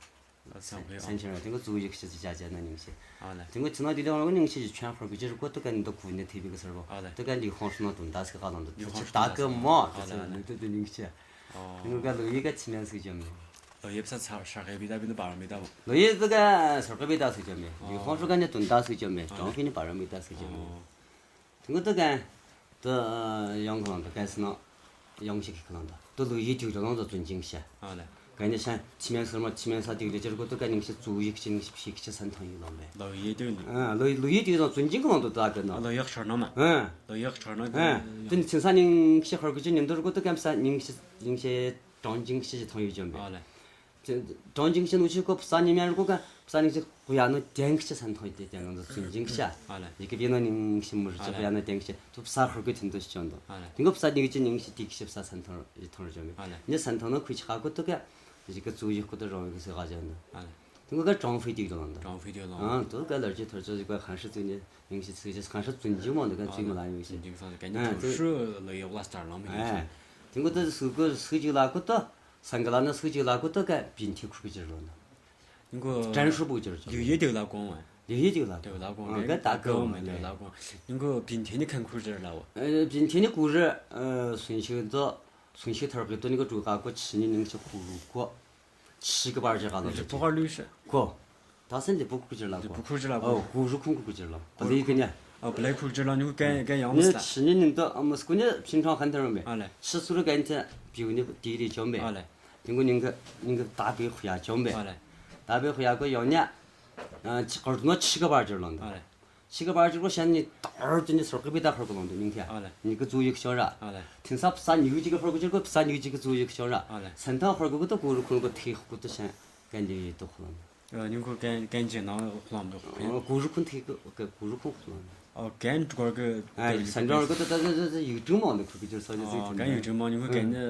སང་ཕོད། སང་ཕོད་ཡང་། དེ་ངོ་ཙུ་ཡིག་ཤི་ཙི་ཅ་ཅ་ན་ཉིང་ཤི། ཨ་ལེ། དེ་ངོ་ཚི་ན་དེ་དང་ཉིང་ཤི་ཆོན་ཧོར་གི་ཅི་རུ་ཀོ་ཏུ་ཀ་ནི་དུ་ཁུ་ནི་ཐེ་བི་གི་སར་བོ། ཨ་ལེ། ཏུ་ཀ་ལི་ཧོང་ཧྲུ་ན་དུ་འདའ་སི་ཀ་ལང་དུ་ལི་ཧོང་ཧྲུ་ད་ཀི་མོ། ཨ་ལེ། ལི་ཏུ་དུ་ཉིང་ཤི། ཨོ། དེ་ངོ་ཀ་ལུ་ཡི་ཀ་ཆི་ནན་སི་ཅམ་ནི། ལོ་ཡེབ་ས་ཚ་ཧྲ་གེ་བི་ད་བི་ནི་པ་ར་མི་ད་མོ། ལོ་ཡི་ཏུ་ཀ་སར་ཀ་བི་ད་སི་ཅམ་ནི། ལི་ཧོང་ཧྲུ་ཀ་ནི་དུ་འདའ་སི་ཅམ་ནི། ཨ་ལེ། ཀྲོང་ཕི་ནི་པ་ར་མི་ད་སི་ཅམ་ནི། ཨོ། དེ་ངོ་ཏུ་ཀན་དུ་ཡོང་གི་ལང་དུ་ཀན་སི་ནོ་ཡོང་ཞིག་གི་ལང་དུ་དུ་ལུ་ཡི་དུ་རུ་ལང་དུ་ཙུན་ཅིང་ཤ། ཨ་ལེ། ཀན་ནི་ཤན་ཆི་མེན་སུར་མ་ཆི་མེན་ས་དུ་ལི་ཅར་གོ་ཏུ་ཀན་ཉིང་ཤ་ཙུ་ཡིག་ཅི་ཉིང་ཤ་ཕི་ཤ་སན་ཐང་ཡི་ལོ་མེ། ལོ་ཡི་དུ་ནི། ཨ་ལོ་ལུ་ཡི་དུ་ཡི་ཙུན་ཅིང་གི་ལང་དུ་ད་ཀི་ནོ། ལོ་ཡག་ཤར་ནོ་མ། ཨ་ལོ་ཡག་ཤར་ནོ། ཨ་དུ་ནི་ཆིན་ས་ཉིང་ཤ་ཧར་གུ་ཅི་ཉིན་དུ་རུ་གོ་ཏུ་ཀན་ས་ཉིང་ཤ་ཉིང་ཤ་ཀྲོང་ཅིང་ཤ་ཐང་ཡི་ཅོམ་མེ། ཨ་ལེ། ཀྲོང་ཅིང་ཤ་ནུ་ཆི་ཀོ་བསམ་ཉི་མེ་རུ་ཀོ་ཀ་བསམ་ཉིང་ཤ་ཧུ་ཡ་ནོ་ཏེང་ཤ་སན་ཐོ་ཏེ་ཏེ་ནང་ཙུན་ཅིང་ཤ། ཨ་ལེ། ཡི་ཀེ་བི་ནོ་ཉིང་ཤ་མུ་རུ་ཅི་ཧུ་ཡ་ནོ་ཏེང་ཤ་དུ་བསམ་ཧུར་ཀོ་ཐིན་དུ་ཤི་ཅོན་དུ། ཨ་ལེ། ཏེང་གོ་བསམ་ཉིང་ཤ་ཉིང་ཤ་ཏིག་ཤ་བསམ་སན་ཐོ་ཡི་ཐོ་རུ་ཅོན་མེ། ཨ་ལེ། ཉི་སན་ཐོ་ནོ་ཁུ་ཆི་ཁ་ཀོ་ཏུ་ཀ་ཡི་ཀེ་ཙུ་ཡི་ཀོ་ཏུ་རོང་ཡི་ཀེ་སི་ཧ་ཅོན་དུ། ཨ་ལེ། ཏེང་གོ་ཀ་ཀྲོང་ཧྥི་ཏིག་ལོང་དུ། ཀྲོང་ཧྥི་ཏིག་ལོང་། ཨ་དུ་ཀ་ལར་ཅི་ཐོར་ཅོ་ཡི་ཀ་ཁན་ཤ་ཙུ་ཉི་ཉིང་ཤ་ཙུ་ཅི་ཁན་ཤ་ཙུན་ཅིང་མོ་དུ་ཀ་ཙུ་མ་ལ་ཉིང་ཤ། ཙུན་ཅིང་སང་ཀ་ཉི་ཨ་ཐོ་ཤུ་ལོ་ཡོག་ལ་སྟར་ལོང་མི་ཉིང་ཤ། ཨ་ཏེང་གོ་ཏུ་སུ་ཀོ་སུ་ཅིག་ལ་ཀོ་ཏུ། སང་གི་ལ་ནི་སུ་ཅིག་ལ་ཀུ་ཏོ་ཀ་བིན་ཐེ་ཁུར་གི་ཅི་རོ་ན། ཉིན་གུ་དྲན་ཧྲུ་པུ་ཅི་རོ་ཅི། ལུ་ཡེ་དེ་ལ་གོང་བ། ལུ་ཡེ་དེ་ལ་དེ་ལ་གོང་ཨ་བ་ཀ་ད་ཀ་བ་མ་དེ་ལ་གོང་། ཉིན་གུ་བིན་ཐེ་ནི་ཁན་ཁུར་ཅི་ར་ལ་བ། ཨ་བིན་ཐེ་ནི་ཀུ་རི་ཨ་སུན་ཤི་ཛོ་སུན་ཤི་ཐར་གི་ཏོ་ནི་ག་ཀྲུ་ཀ་ཀོ་ཆི་ནི་ནིང་ཆི་ཁུ་རུ་ཀོ། ཆི་གི་པར་ཅི་ག་ལ་ལུ་ཅི་ཕོ་ཁ་ལུ་ཤི། ཀོ། ད་སེ་ལི་པུ་ཁུ་ཅི་ལ་ལི་པུ་ཁུ་ཅི་ལ་ཨོ་གོ་རུ་ཁུང་ཁུ་ཅི་ལ་པ་ལི་གི་ཉ། ཨོ་པ་ལི་ཁུ་ཅི་ལ་ཉུ་གན་གན་ཡང་མི་ནི་སྟ། ཆི་ནི་ནིང་ཏོ་ཨ་མི་སྐུ་ནི་ཕྱིན་ཁྲང་ཁན་ཐར་མེ། ཨ་ལེ། ཆི་སུ་རུ་གན་ཐེ་བིའུ་ནི་ཏི་རི་ཅོམ་པེ། ཨ་ལེ། ཏིང་གུ་ཉིང་གི་ཉིང་གི་ད་བི་ཁུ་ཡ་ཅོམ་པེ། ཨ་ལེ། ད་བི་ཁུ་ཡ་གོ་ཡོང་ཉ། ཨ་ཆི་ཀར་ནོ་ཆི་ག་པར་ཅི་ལོང་ཏོ། ཨ་ལེ། ཆི་ག་པར་ཅི་གོ་ཤན་ནི་ཏར་ཏི་ནི་སོར་གི་པི་ད་ཁར་གོ་ལོང་ཏོ་ཉིང་ཁ། ཨ་ལེ། ཉི་གི་ཙུ་ཡིག་ཤོ་ར། ཨ་ལེ། ཐིན་ས་ཕ་ས་ཉི་གི་ཅི་གི་ཧོར་གོ་ཅི་གོ་ཕ་ས་ཉི་གི་ཅི་གི་ཙུ་ཡིག་ཤོ་ར། ཨ་ལེ། སན་ཐང་ཧོར་གོ་གོ་ཏོ་གུ་རུ་ཁུང་གོ་ཐི་ཧུ་གོ་ཏོ་ཤན་གན་ལི་ཏོ་ཁོ་ལོང་། ཨ་ཉིང་གུ་གན་གན་ཅི་ནང་ལོག་ལོང་དུ། ཨ་གུ་རུ་ཁུང་ཐི་གུ་གུ་རུ་ཁུང་ལོང་། ཨོ་གན་གོར་གི། ཨ་སན་ཐང་ཧོར་གོ་ཏོ་ད་ད་ད་ཡིག་ཀྲུང་མང་དུ་ཁུ་གི་ཅི་སོ་ཅི་ཨོ་ཟིག་གན་ཡིག་ཀྲུང་མང་ཉིང་གུ་གན་ནི།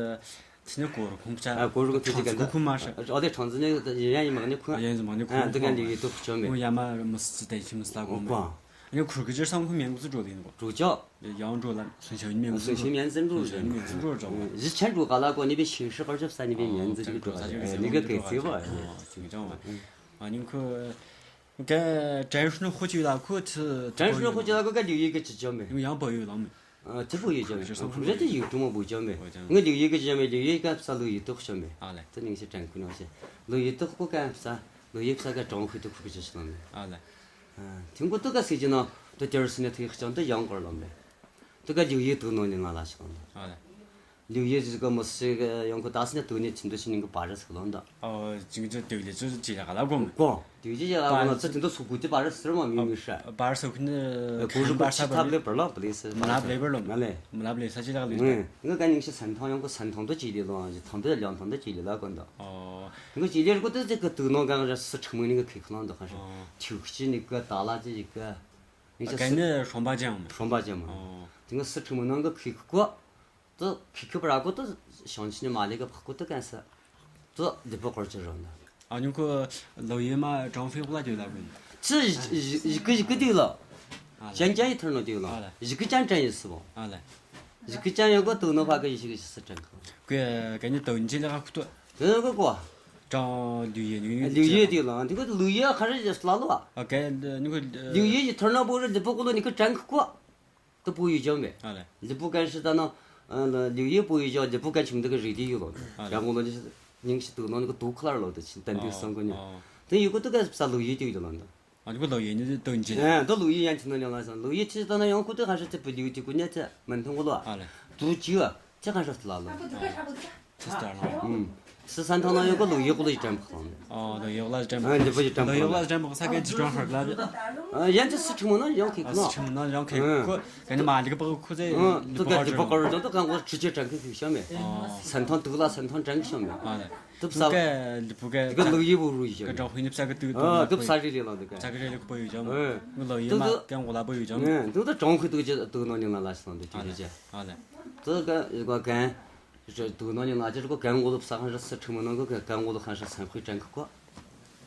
ཆི་ནི་གོ་རུ་ཁུང་ཅ། ཨ་གོ་རུ་ཁུང་ཐི་ཅི་གན་ཁུ་ཁུ་མ་ཤ། ཨོ་དེ་ཁྲང་ཙི་ནི་ཡིན་ཡ་ཡིན་མང་ནི་ཁུ། ཡིན་ཟི་མང་ནི་ཁུ། ཨ་དེ་གན་ལི་ཡི་ཏོ་ཁུ་ཅོམ་མེ། ཁུ་ཡ་མ་མི་སི་ཏེ་ཆི་མི་སི་ལ་གོ་མེ། ཨ་ནི་ཁུར་གི་ཅི་སང་ཁུ་མེན་གུ་ཙུ་འགྲོ་ལི་ནི་གོ། འགྲོ་ཅོ། ཡང་འགྲོ་ལ་སུན་ཆ་ཡིན་མེན་གུ་ཙུ་འགྲོ། སུན་ཆ་ཡིན་མེན་ཙི་འགྲོ་ཅོ། ཡིན་མེན་ཙི་འགྲོ་ཅོ། ཡི་ཆན་འགྲོ་ག་ལ་གོ་ནི་བི་ཤིང་ཧྲི་ཧར་ཅབ་ས་ནི་བི་མེན་ཙི་ཅི་འགྲོ། ནི་ག་གེ་ཙི་བ། ཅིང་ཅང་བ། ཨ་ནི་ཁུ། ག་དྲན་ཧྲུ་ནི་ཧུ་ཅི་ལ་ཁུ་ཚི། དྲན་ཧྲུ་ནི་ཧུ་ཅི་ལ་ཁུ་ག་ལི་ཡི་གི་ཅི་ཅོམ་མེ། ཡང་པོ་ཡོད་ལ་མེ། ཨ་ཅི་པོ་ཡོད་ཅོམ་མེ། ཁུ་རེ་ཏི་ཡིག་ཀྲུང་མོ་པོ་ཅོམ་མེ། ང་ལི་ཡི་གི་ཅི་ཅོམ་མེ་ལི་ཡི་ག་ས་ལུ་ཡི་ཏོ་ཅོམ་མེ། ཨ་ལེ། ཏི་ནིང་ཤི་དྲན་ཁུ་ནང་ཤི། ལུ་ཡི་ཏོ་ཁུ་ག་ས་ལུ་ཡི་ས་ག་ཀྲོང་ཁུ་ཏི་ཁུ་གི་ཅི་ཤི་ལ་མེ། ཨ་ལེ། ཨ་ཐིང་གུ་ཏི་ག་སི་ཅི་ནང་ཏི་ཏེ་རུ་སི་ནི་ཏི་ཡི་ཅོམ་ཏི་ཡང་གོར་ལ་མེ། ཏི་ག་ལི་ཡི་ཏོ་ནོ་ནི་ང་ལ་ཤི་ལ་མེ། ཨ་ལེ། ལིའུ་ཡེ་ཟི་ག་མོ་སི་ག་ཡོང་གོ་ད་སི་ནི་དུ་ནི་ཆིན་དུ་ཤི་ནིང་གི་པ་ར་སི་ག་ལོང་ད། ཨོ་ཅིང་ཅི་དུ་ལི་ཅི་ཅི་ཡ་ག་ལ་གོ་མེ། གོ། དུ་ཅི་ཡ་ག་ལ་གོ་ན་ཚི་ཐིན་དུ་སུ་གུ་ཏི་པ་ར་སི་ར་མ་མི་མི་ཤ། པ་ར་སི་གུ་ནི་གུ་རུ་གུ་ཆི་ཐབ་ལེ་པར་ལ་པ་ལེ་སི། མ་ལབ་ལེ་པར་ལོ། མ་ལེ། མ་ལབ་ལེ་ས་ཅི་ལ་ག་ལི། ང་ག་ཉིང་ཤི་སན་ཐང་ཡོང་གོ་སན་ཐང་དུ་ཅི་ལི་ལོང་ཅི་ཐང་དུ་ལོང་ཐང་དུ་ཅི་ལི་ལ་གོ་ད། ཨོ། ང་ཅི་ལི་ར་གོ་ཏི་ཅི་ག་དུ་ནོ་ག་ར་སི་ཁྲི་མི་ནི་ག་ཁི་ཁ་ལོང་ད་ཁ་ཤ། ཨོ། ཐུག་ཅི་ནི་ག་ད་ལ་ཅི་ཅི་ག། ང་ཅི་ག་ནི་ཧྲོམ་པ་ཅང་མ། ཧྲོམ་པ་ཅང་མ། ཨོ། དེ་ང་སི་ཁྲི་མི་ནང་ག་ཁི་ཁ་གོ། ཏོ་ཁི་ཁི་པ་ར་གོ་ཏོ་ཤང་ཆི་ནི་མ་ལེ་ག་ཕ་གོ་ཏོ་ཀན་ས། ཏོ་ལི་པོ་ཀོར་ཅི་རོ་ན། ཨ་ཉུ་ཁོ་ལོ་ཡེ་མ་ཀྲང་ཧྥེ་ལ་ཅི་ལ་གོ་ནི། ཅི་ཡི་ཀི་ཡི་ཀི་དི་ལ། ཅན་ཅན་ཡི་ཐར་ནོ་དི་ལ། ཡི་ཀི་ཅན་ཅན་ཡི་སི་བོ། ཡི་ཀི་ཅན་ཡོ་གོ་ཏོ་ནོ་ཕ་གི་ཡི་ཤི་གི་ཤི་སི་ཅན་ཁོ། ཀེ་ཀེ་ནི་ཏོ་ཡིན་ཅི་ལ་ཁུ་ཏོ། ཏོ་ཡོ་གོ་གོ། ཀྲང་ལུ་ཡེ་ལུ་ཡེ་དི་ལ་དི་གོ་ལུ་ཡེ་ཁ་རེ་ལ་ལོ། ཨ་ཀེ་ནི་གོ་ལུ་ཡེ་ཡི་ཐར་ནོ་བོ་རེ་ལི་པོ་གོ་ལོ་ནི་ཀི་ཅན་ཁོ་གོ། ཏུ་པུ་ཡུ་ཅོམ་བེ། ཨ་ལེ། ལི་པུ་ཀན་ཤི་ད་ན། ལི་ཡེ་པུ་ཡུ་ཅོ་ལི་པུ་ཀན་ཆུམ་དུ་གི་རི་དི་ཡུ་ལོ། ཨ་ལེ། རྒྱ་མོ་ལོ་ནི་ཉིང་ཤི་དུ་ནོ་ནི་གི་དུ་ཁ་ལར་ལོ་དུ་ཆིན་ཏན་དུ་སང་གོ་ནི། ཨོ། དུ་ཡུ་གུ་དུ་ག་ས་ལུ་ཡེ་དུ་ཡུ་ལོ་ནི། ཨ་ནི་གུ་ལོ་ཡེ་ནི་དུ་ཅི། ཨ་དུ་ལུ་ཡེ་ཡན་ཆི་ནོ་ལ་ལ་སང་ལུ་ཡེ་ཆི་ད་ན་ཡང་གུ་དུ་ཁ་ཤ་ཏི་པུ་ལི་ཡུ་ཏི་གུ་ཉ་ཏི་མན་ཐོང་གུ་ལོ། ཨ་ལེ། དུ་ཅི་ཡ་ཏི་ཁ་ཤ་ཏི་ལ་ལོ། ཏི་སྟ་ལོ། ཨུམ། སི་སན་ཐང་ན་ཡོད་གི་ལུག་ཡོད་གི་ལུག་ཡོད་དྲན་པ་དང་། ཨོ་ལུག་ཡོད་ལ་དྲན་པ། ཨ་འདི་པོ་ཡོད་དྲན་པ། ལུག་ཡོད་ལ་དྲན་པ་ས་ཀའི་ཇི་ཀྲང་ཧར་ལ། ཡན་ཅི་སི་ཁྲི་མོ་ན་ཡང་ཁེ་ཁི་ནོ། སི་ཁྲི་མོ་ན་ཡང་ཁེ་ཁོ་ག་ནི་མ་ལིག་པ་ཁོ་ཚེ། ཏུ་ག་ལི་པོ་ཀར་ཅང་ཏུ་གང་གོ་ཆུ་ཆེ་དྲན་ཁི་ཁི་ཤོ་མེ། སན་ཐང་ཏུ་ལ་སན་ཐང་དྲན་ཁི་ཤོ་མེ། ཏུ་ས་ལི་པོ་ག་ཏུ་ག་ལུག་ཡོད་པོ་རུ་ཡོད་ཤོ་མེ། ཏུ་ས་རི་རི་ལ་ཏུ་ག་ས་གི་རི་ལུག་པོ་ཡོད་ཅང་། ལུག་ཡོད་མ་གང་གོ་ལ་པོ་ཡོད་ཅང་། ཏུ་ཏུ་ཀྲང་ཁི་ཏུ་ཅི་ཏུ་ནོ་ཉི་ང་ལ་ཤི་ལང་ཏུ་ཅི་རི་ཅི། ཏུ་ག་ཡོད་ག་གན། དུག་ནོར་ནི་ང་ཅི་རུ་གན་འོ་ལུ་ས་ཁང་ར་སི་ཁྲི་མོ་ནང་གི་གན་འོ་ལུ་ཁང་ར་སན་ཁུའི་ཀྲན་གི་ཀོ།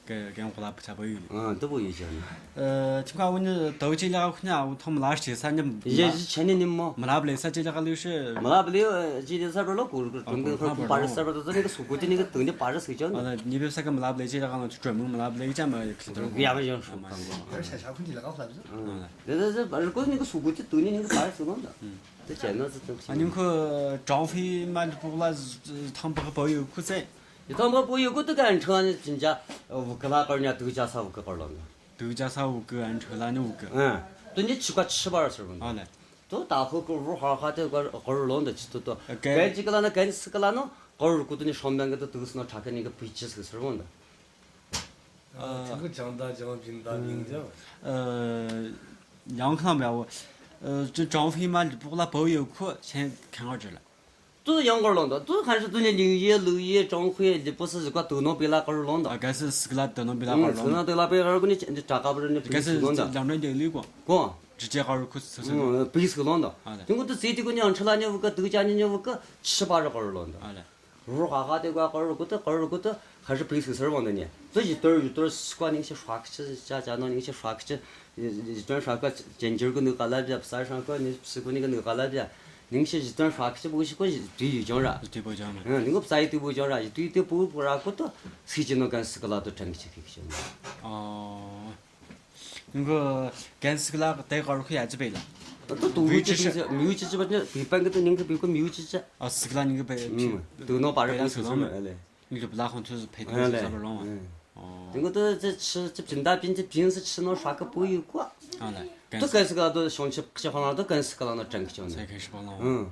གན་གན་འོ་ལ་བུ་ཆ་པོ་ཡོད། ཨ་འདི་བོ་ཡོད་ཅན། ཨ་ཁྱིམ་ཁ་འོ་ནི་དོ་ཅི་ལ་ཁུ་ནི་ཨ་འོ་ཐོམ་ལ་ཤི་ས་ཉམ། ཡེ་ཞི་ཆེ་ནི་ནི་མོ། མ་ལ་བ་ལེ་ས་ཅི་ལ་ཁ་ལུ་ཤི། མ་ལ་བ་ལེ་ཅི་ལེ་ས་རོ་ལོ་ཀུ་རུ་ཀུ་ཀྲུང་གི་ཁ་ཀུ་པ་ར་ས་རོ་ཏོ་ནི་གི་སུ་ཀུ་ཅི་ནི་གི་དུག་ནི་པ་ར་སི་ཅོ་ནི། ཨ་ནི་བེ་ས་གི་མ་ལ་བ་ལེ་ཅི་ལ་ཁ་ལུ་ཅི་ཀྲོ་མུ་མ་ལ་བ་ལེ་ཅ་མ་ཡེ་ཁི་ཏོ། ཡ་བ་ཡོང་ཤོ་ཁ་ཀོ། ཡ་ཤ་ཤ་ཁུ་ནི་ལ་ཁ་ལ་ཟི། ཨ་ནི་ཟི་ཟི་རི་ཀོ་ནི་གི་སུ་ཀུ་ཅི་དུག་ནི་ནི་གི་པ་ར་སི་ལོ་ནི། དེ་བྱས་ན་ཟི་ཐུབ་ཨ་ནི་ཁོ་ཀྲང་ཧྥེ་མ་འདི་པོ་ལ་ཐང་པ་པོ་ཡོད་ཁུ་ཚེ། ཡི་ཐང་པ་པོ་ཡོད་ཁུ་དུ་ག་ཨན་ཁྲི་ལ་ནི་ཅིན་ཅ་བུ་གི་ལ་ཀར་ཉ་དུག་ཅ་ས་བུ་གི་ཀར་ལོ་ནི། དུག་ཅ་ས་བུ་གི་ཨན་ཁྲི་ལ་ནི་བུ་གི། ཨ་དུ་ནི་ཆི་ཀ་ཆི་པ་ར་སར་བུ་ནི། ཨ་ལེ། དུ་ད་ཧུ་ཀུ་རུ་ཧ་ཧ་དེ་ཀར་ཀར་ལོ་ནི་ཆི་དུ་དུ་གན་གན་ཅི་གི་ལ་ནི་གན་སི་གི་ལ་ནི་ཀར་རུ་ཀུ་དུ་ནི་ཧྲོམ་བན་གི་དུ་དུག་སི་ནོ་ཁྲ་ཁ་ནི་གི་པི་ཅི་སི་སར་བུ་ནི། 啊，这个讲大讲平大平讲。呃，杨康表我，呃，这张飞嘛，不过他保有可先看好这了。都杨过了的，都还是都那林业、绿业、张飞，你不是个都能被那个弄的。啊，该是四个啦，都能被那个弄的。嗯，都能被那个弄的，你这这个不是那该是两种就绿过。过。直接搞入去，是是。嗯，被是弄的。啊，对。经过都这个娘吃了，你五个都家，你五个七八十个弄的。啊，对。 རུ་ཧ་ཧ་དེ་ཀ་ཀ་རུ་ཀུ་ཏི་ཀ་རུ་ཀུ་ཏི་ཧ་ཧྲི་པི་སི་སར་བང་དེ་ནི་དུ་ཡི་ཏོར་ཡི་ཏོར་སི་ཀ་ནིང་ཤི་ཧྲ་ཁི་ཅི་ཅ་ཅ་ནོ་ནིང་ཤི་ཧྲ་ཁི་ཅི་ཡི་ཏོར་ཧྲ་ཁི་ཅན་ཇིར་ཀུ་ནི་ཀ་ལ་བྱ་བསར་ཧྲ་ཁི་ནི་སི་ཀུ་ནི་ཀ་ནི་ཀ་ལ་བྱ་ནིང་ཤི་ཡི་ཏོར་ཧྲ་ཁི་ཅི་བུ་ཤི་ཀུ་ཡི་དུ་ཡི་ཇོང་ར། དུ་པོ་ཇོང་ར། ནིང་ཀུ་བསའ་ཡི་དུ་བུ་ཇོང་ར་ཡི་དུ་ཡི་དུ་བུ་བུ་ར་ཀུ་ཏི་སི་ཅི་ནོ་ཀན་སི་ཀ་ལ་དུ་ཁྲན་ཁི་ཅི་ཁི་ཁི་ཅི་ནོ། ཨོ། ནིང་ཀུ་ཀན་སི་ཀ་ལ་དེ་ཀ་རུ་ཁི་ཡ་ཅི་པེ་ལ། ད་དུ་བུ་ཅི་ཤི་མིའུ་ཅི་ཅི་པ་ཅི་པི་པན་ཀི་དུ་ནིང་ཀུ་པི་ཀུ་མིའུ་ཅི་ཅི། ཨ་སི་ཀ་ལ་ནིང་ཀུ་པེ་དུ་ནོ་པ་ར་པི་སི་ལོ་མེ་ཨ་ལེ། ངེད་ཀྱི་བླ་ཁོང་ཚོས་ཕེ་ཏི་ཨ་ལེ། ཟ་བར་རོང་བ། ཨེ། ཨོ། དེ་ཀོ་ཏོ་ཙི་ཆི་ཅི་བྱིན་ད་པིན་ཅི་པིན་སི་ཆི་ནོ་ཧྲ་ཀི་པུ་ཡི་ཀོ། ཨ་ལེ། ཏོ་ཀན་སི་ཀ་ཏོ་ཤོང་ཆི་ཁྱི་ཧོང་ལ་ཏོ་ཀན་སི་ཀ་ལ་ནོ་ཀྲན་ཁི་ཅོ་ནི། ཀན་སི་ཀ་ལ་ནོ། ཨང་།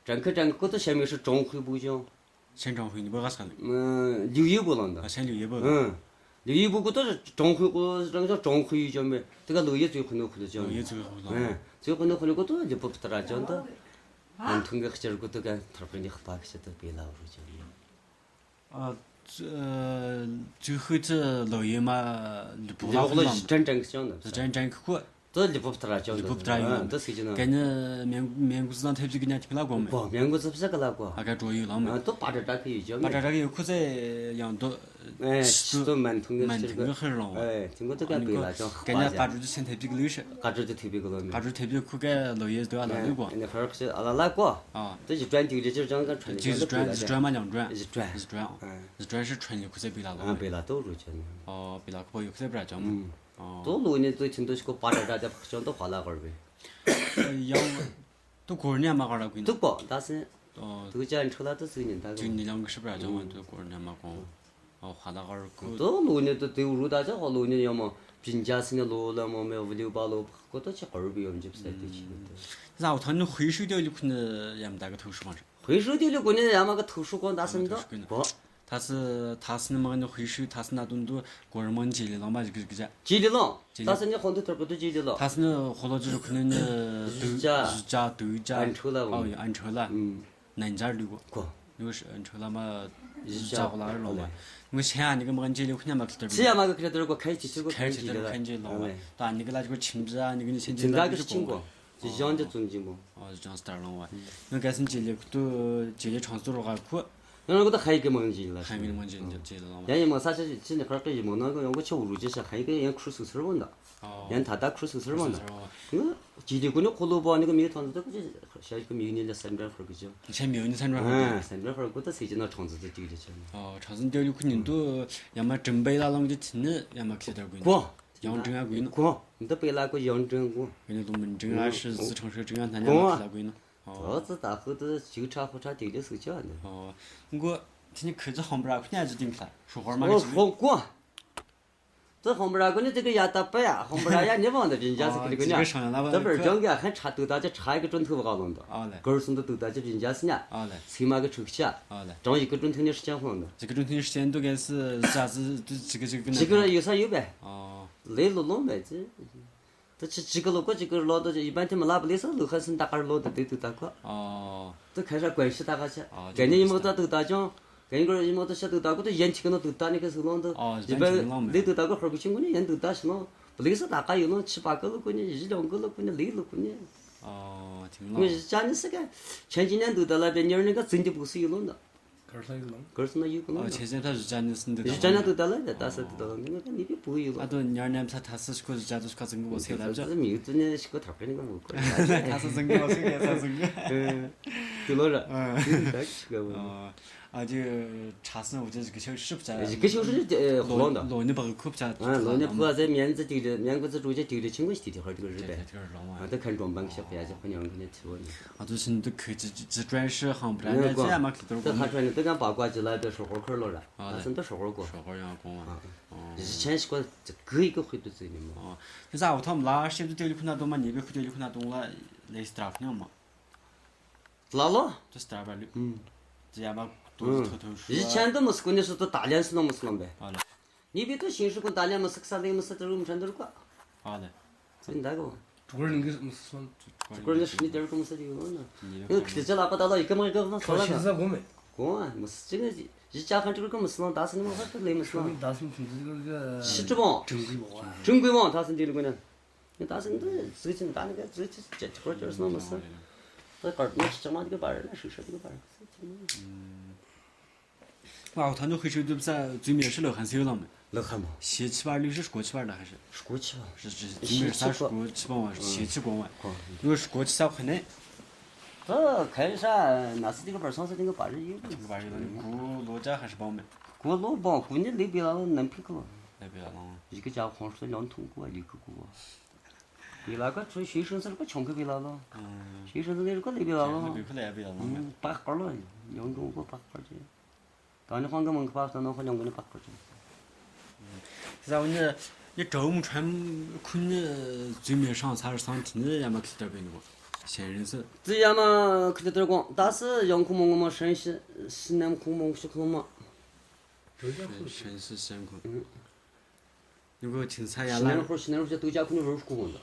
ཀྲན་ཁི་ཀྲན་ཁི་ཀོ་ཏོ་ཤེ་མི་ཧྲི་ཀྲོང་ཧུའི་པུ་ཅོ། ཤེ་ཀྲོང་ཧུའི་ནི་པོ་ག་ས་ལ། ལིའུ་ཡི་པུ་ལ་ནི། ཨ་ཤེ་ལིའུ་ཡི་པུ་ལ། ཨང་། ལིའུ་ཡི་པུ་ཀོ་ཏོ་ཀྲོང་ཧུའི་ཀོ་ཀྲང་ཅོ་ཀྲོང་ཧུའི་ཅོ་མེ་ཏི་ཀ་ལིའུ་ཡི་ཙུའི་ཁུ་ནོ་ཁུ་ལ་ཅོ། ལིའུ་ཡི་ཙུའི་ཁུ་ལ། ཨང་། ཙུའི་ཁུ་ནོ་ཁུ་ལ་ཀོ་ཏོ་ལི་པུ་ཕུ་ཏ་ར་ཅོ་ཏོ། ཨ་ཐུང་གི་ཁྱི་རུ་ཀོ་ཏོ་ཀན་ཐར་ཁི་ནི་ཧ་ཏ་ཁི་ཅི་ཏོ་པེ་ལ་རུ་ཅོ་ནི། ཨ་ཙི་ཨ་ཙི་ཧུ་ཙི་ལོ་ཡེ་མ་ལི་པུ་ལ་ཧུ་ལམ། ཟི་ཀྲན་ཀྲན་ཁི་ཅང་ནི། ཟི་ཀྲན་ཀྲན་ཁི་ཁུ། ཏོ་ལི་པུ་ཏ་ར་ཅང་ནི། ལི་པུ་ཏ་ར་ཡོད་ལམ། ཏོ་སི་ཅི་ནི། ཀ་ནི་མེན་མེན་གུ་ཙི་ན་ཐེབ་ཅི་གི་ཉ་ཁྱི་ལ་གོ་མེ། གོ་མེན་གུ་ཙི་ཕི་ཟ་གི་ལ་གོ། ཨ་ཀ་ཀྲོ་ཡོད་ལམ། ཏོ་པ་ཏ་ཏ་ཁི་ཡོད་ཅོ་མེ། པ་ཏ་ཏ་ཁི་ཡོད་ཁུ་ཙེ་ཡང་ཏོ། ཨེ་ཤི་ཏོ་མན་ཐུང་གི་མན་ཐུང་གི་ཧིར་ལོང་བ། ཨེ་ཐིང་གོ་ཏོ་ཀ་པེ་ལ་ཅང་ཧ་པ་ཀ་ནི་ཀ་ཀྲོ་ཏི་སེན་ཐེབ་ཅི་གི་ལུས་ཤི། ཀ་ཀྲོ་ཏི་ཐེབ་པི་གི་ལོ་མེ། ཀ་ཀྲོ་ཐེབ་ཅི་ཁུ་ཀ་ལོ་ཡེ་ཏོ་ཨ་ལ་ལུས་གོ། ཨེ་ནི་ཧར་ཤི་ཨ་ལ་ལ་གོ། ཨ། དེ་ཞི་ཀྲན་དེ་རེ་ཅིར་ཅང་ག་ཁྲན་ཅི་ཞི་ཀྲན་ཞི་ཀྲན་མ་ཉང་ཀྲན། ཞི་ཀྲན། ཞི་ཀྲན། ཨ། ཞི་ཀྲན་ཤི་ཁྲན་ཡོད་ཁུ་ཚེ་པི་ལ་ལོ། ཨ་པི་ལ་ཏོ་རུ་ཅན། ཨོ་པི་ལ་ཁུ་པོ་ཡོད་ཁུ་ཚེ་པི་ལ་ཅང་མ། ཨོ། ཏོ་ལོ་ནི་ཏོ་ཆིན་ཏོ་ཤི་ཀོ་པ་ར་ར་ཏེ་ཕག་ཅོན་ཏོ་ཧ་ལ་གར་བེ། ཡང་། ཏོ་གོར་ཉ་མ་གར་གུན། ཏོ་གོ་ད་སེ། ཨོ། ཏོ་ཅན་ཁྲོ་ལ་ཏོ་སི་ཉིན་ད་གོ། ཅིན་ནི་ལང་གི་ཤི་པ་ར་ཅང་མ་ཏོ་གོར་ཉ་མ་གོ། ཨོ་ཧ་ལ་གར་གུ། ཏོ་ལོ་ནི་ཏོ་ཏེ་རུ་ད་ཅ་ཧོ་ལོ་ནི་ཡོ་མ་པིན་ཅ་སི་ནི་ལོ་ལ་མོ་མེ་ཝི་ལིའུ་པ་ལོ་ཕག་ཀོ་ཏོ་ཅི་གར་བེ་ཡོམ་ཇིབ་སེ་ཏེ་ཅི་ཏོ། ལ་ཨོ་ཐ་ནི་ཧུའི་ཤུ་ཏེ་ལི་ཁུ་ནི་ཡམ་ད་གི་ཐུག་ཤུ་མ་རེད། 回收的了，过年俺们个图书馆大生的，不，他是他是那么个回收，他是那东都国人们接的，老板这个这家。接的了，接的。但是你红头头不都接的了？他是那活络就是可能那日家日家都家，俺抽了，哦，俺抽了，嗯，南家的过，过，那个是俺抽了嘛，日家过来了嘛，那个钱啊，那个么接的，可能嘛，这样嘛，个可能都是给我开起，这个开起这个看见了嘛，但那个那这个亲子啊，那个你现在那个是亲过。 ཅི་ཞང་ཅི་ཙུན་ཅི་མོ། ཨོ་ཅང་སྟར་ལོང་བ། ང་ག་སིན་ཅི་ལེ་ཁུ་ཏུ་ཅི་ལེ་ཁྲང་སུ་རོ་ག་ཁུ། ཡང་ན་ཁུ་ཏུ་ཧའི་གི་མང་ཅི་ལ། ཧའི་གི་མང་ཅི་ལ་ཅི་ལ་ལོང་བ། ཡང་ཡང་མ་ས་ཆ་ཅི་ནི་ཁར་ཏུ་ཡི་མོ་ན་གི་ཡང་གི་ཆུ་རུ་ཅི་ཤ་ཧའི་གི་ཡང་ཁུ་སུ་སུར་བོ་འདའ། ཡང་ད་ད་ཁུ་སུ་སུར་བོ་འདའ། ང་ཅི་ལེ་ཁུ་ནི་ཁུ་ལུ་བོ་ནི་གི་མི་ཐོན་ཏུ་ཅི་ཤ་གི་མི་ནི་ལ་སེམས་ཁྲལ་ཁུར་གི་ཅི། ཆེ་མི་ནི་སེམས་ཁྲལ་ཁུར་གི། སེམས་ཁྲལ་ཁུར་གི་ཏུ་སི་ཅི་ན་ཁྲང་སུ་ཏུ་ཅི་ལེ་ཅི། ཨོ་ཁྲང་སུ་ཏུ་ལེ་ཁུ་ནི་ཏུ་ཡང་མ་ཀྲིམ་པའི་ལ་ལོང་གི་ཅི་ནི་ཡང་མ་ཁི་ཏར་གུ་ནི། གོ། ཡང་ཀྲིང་ཨ་གུ་ཡིན་ནོ། གོ། འདི་པེ་ལ་གོ་ཡང་ཀྲིང་གོ། གུ་ནི་ལུ་མིན་ཀྲིང་ཨ་ཧྲི་ཟི་ཁྲང་ཧྲི་ཀྲིང་ཨ་ཐ་ཉ་མ་ཁི་ལ་གུ་ཡིན་ནོ། ཨོ། ཙི་ད་ཧུ་ཏུ་ཅིག་ཁྲ་ཧུ་ཁྲ་དེ་ལེ་སུ་ཅི་ཨ་ནི། ཨོ། གོ། ཐི་ནི་ཁི་ཙི་ཧོམ་པ་ར་ཁུ་ཉ་ཅི་ཏིང་ཁ་ཤོ་ཧོར་མ་ཨོ་ཁི་ཅི། ཧོ་གོ། 这红不让过年这个也打不呀，红不让呀，你忘的人家是这个呢。这个上来了，这边儿讲个还差多大，这差一个钟头不搞弄的。啊嘞。哥儿孙都都大这人家是呢，啊嘞。起码个出去啊，啊嘞。整一个钟头的时间混的。这个钟头的时间都该是啥子？这这个这个这个有啥有呗？哦。累了弄呗，这。这这这个路过这个老多，一般他们拉不来是路还是大概老的都都大过。哦。这开始关系大概去，哦，感觉你们这都大讲。 跟个一毛都晓得大个都眼睛跟那都大，你个手浪都，哦，一般眼睛浪没。你都大个好个情况呢，人都大是浪，不累是大概有浪七八个了过呢，一两个了过呢，累了过呢。哦，挺浪。我是讲你是个，前几年都到那边，你那个真的不是有浪的，可是那有个浪。哦，前几年他是讲你是你都大。你讲那都到那边，但是都到那边，那个你就不会有浪。啊，对，你二年他他是可是讲都是靠整个我才来着。这是没有，真的是个头儿那个我过。他是整个我才给他整个。嗯，对了，嗯，这个我。哦。 啊，就查实我这个小时不加，一个小时，呃，活动的。老老年把个苦不加，嗯，老年苦啊，在面子地里，面子主角地里，请过去地里，还这个日本。这个老嘛。啊，都看装扮，小朋友，小朋友，跟你提问。啊，就是你都可以这这专是行不然，这也没去多少。都还穿的，都跟八卦起来，都说火锅了了，啊，真的说火锅。说火锅要讲啊。哦。以前是过这个一个回头嘴里嘛。哦，那啥，我他们拉些都对里困难多嘛，你别去对里困难多了，类似这样嘛。 拉咯。这是大把绿。嗯。这样吧，都是偷偷说。以前都没事，关键是都大连市都没事了呗。好了。你别都新市跟大连没事，啥都没事，这种全都是过。好的。所以你那个，中国人个没事算，中国人个十几点儿个没事就有了呢。你那个这这拉不到了，一个嘛一个嘛，说了个。是啥过没？过啊，没事，这个一家看这个没事了，打死你们还是没事了。打死你这个个。是这不？正规不啊？正规嘛，打死你这个呢。 你打算你自己去打那个自己解决，就是那么事。这个那是什么这个班儿，那是说这个班儿。嗯。啊，他那回去对不是最面是老汉子了嘛？老汉嘛。邪气吧，律师是过去吧，那还是？是过去吧。是是，最面啥是过去吧嘛，邪气过嘛。因为是过去啥可能？这开啥？那是这个班儿，上次那个班儿有个。这个班儿有个，古老家还是帮没？古老帮，古你那边了，能批个。那边了。一个家伙是两桶过，一个过。 比那个出学生是个穷个比那咯，嗯，学生是那个来比那咯，那个来比那咯，嗯，八块了，两种个八块钱。当你换个门口八块，那换两个人八块钱。然后呢，你周末穿困的最没上啥是上天的，要么去这边的，闲人是。这要么去这点光，但是阳光蒙蒙，山西西南空蒙西空嘛。山西山空。嗯。 你给我听啥呀啦？西南湖，西南湖叫度假村的文物古墓的。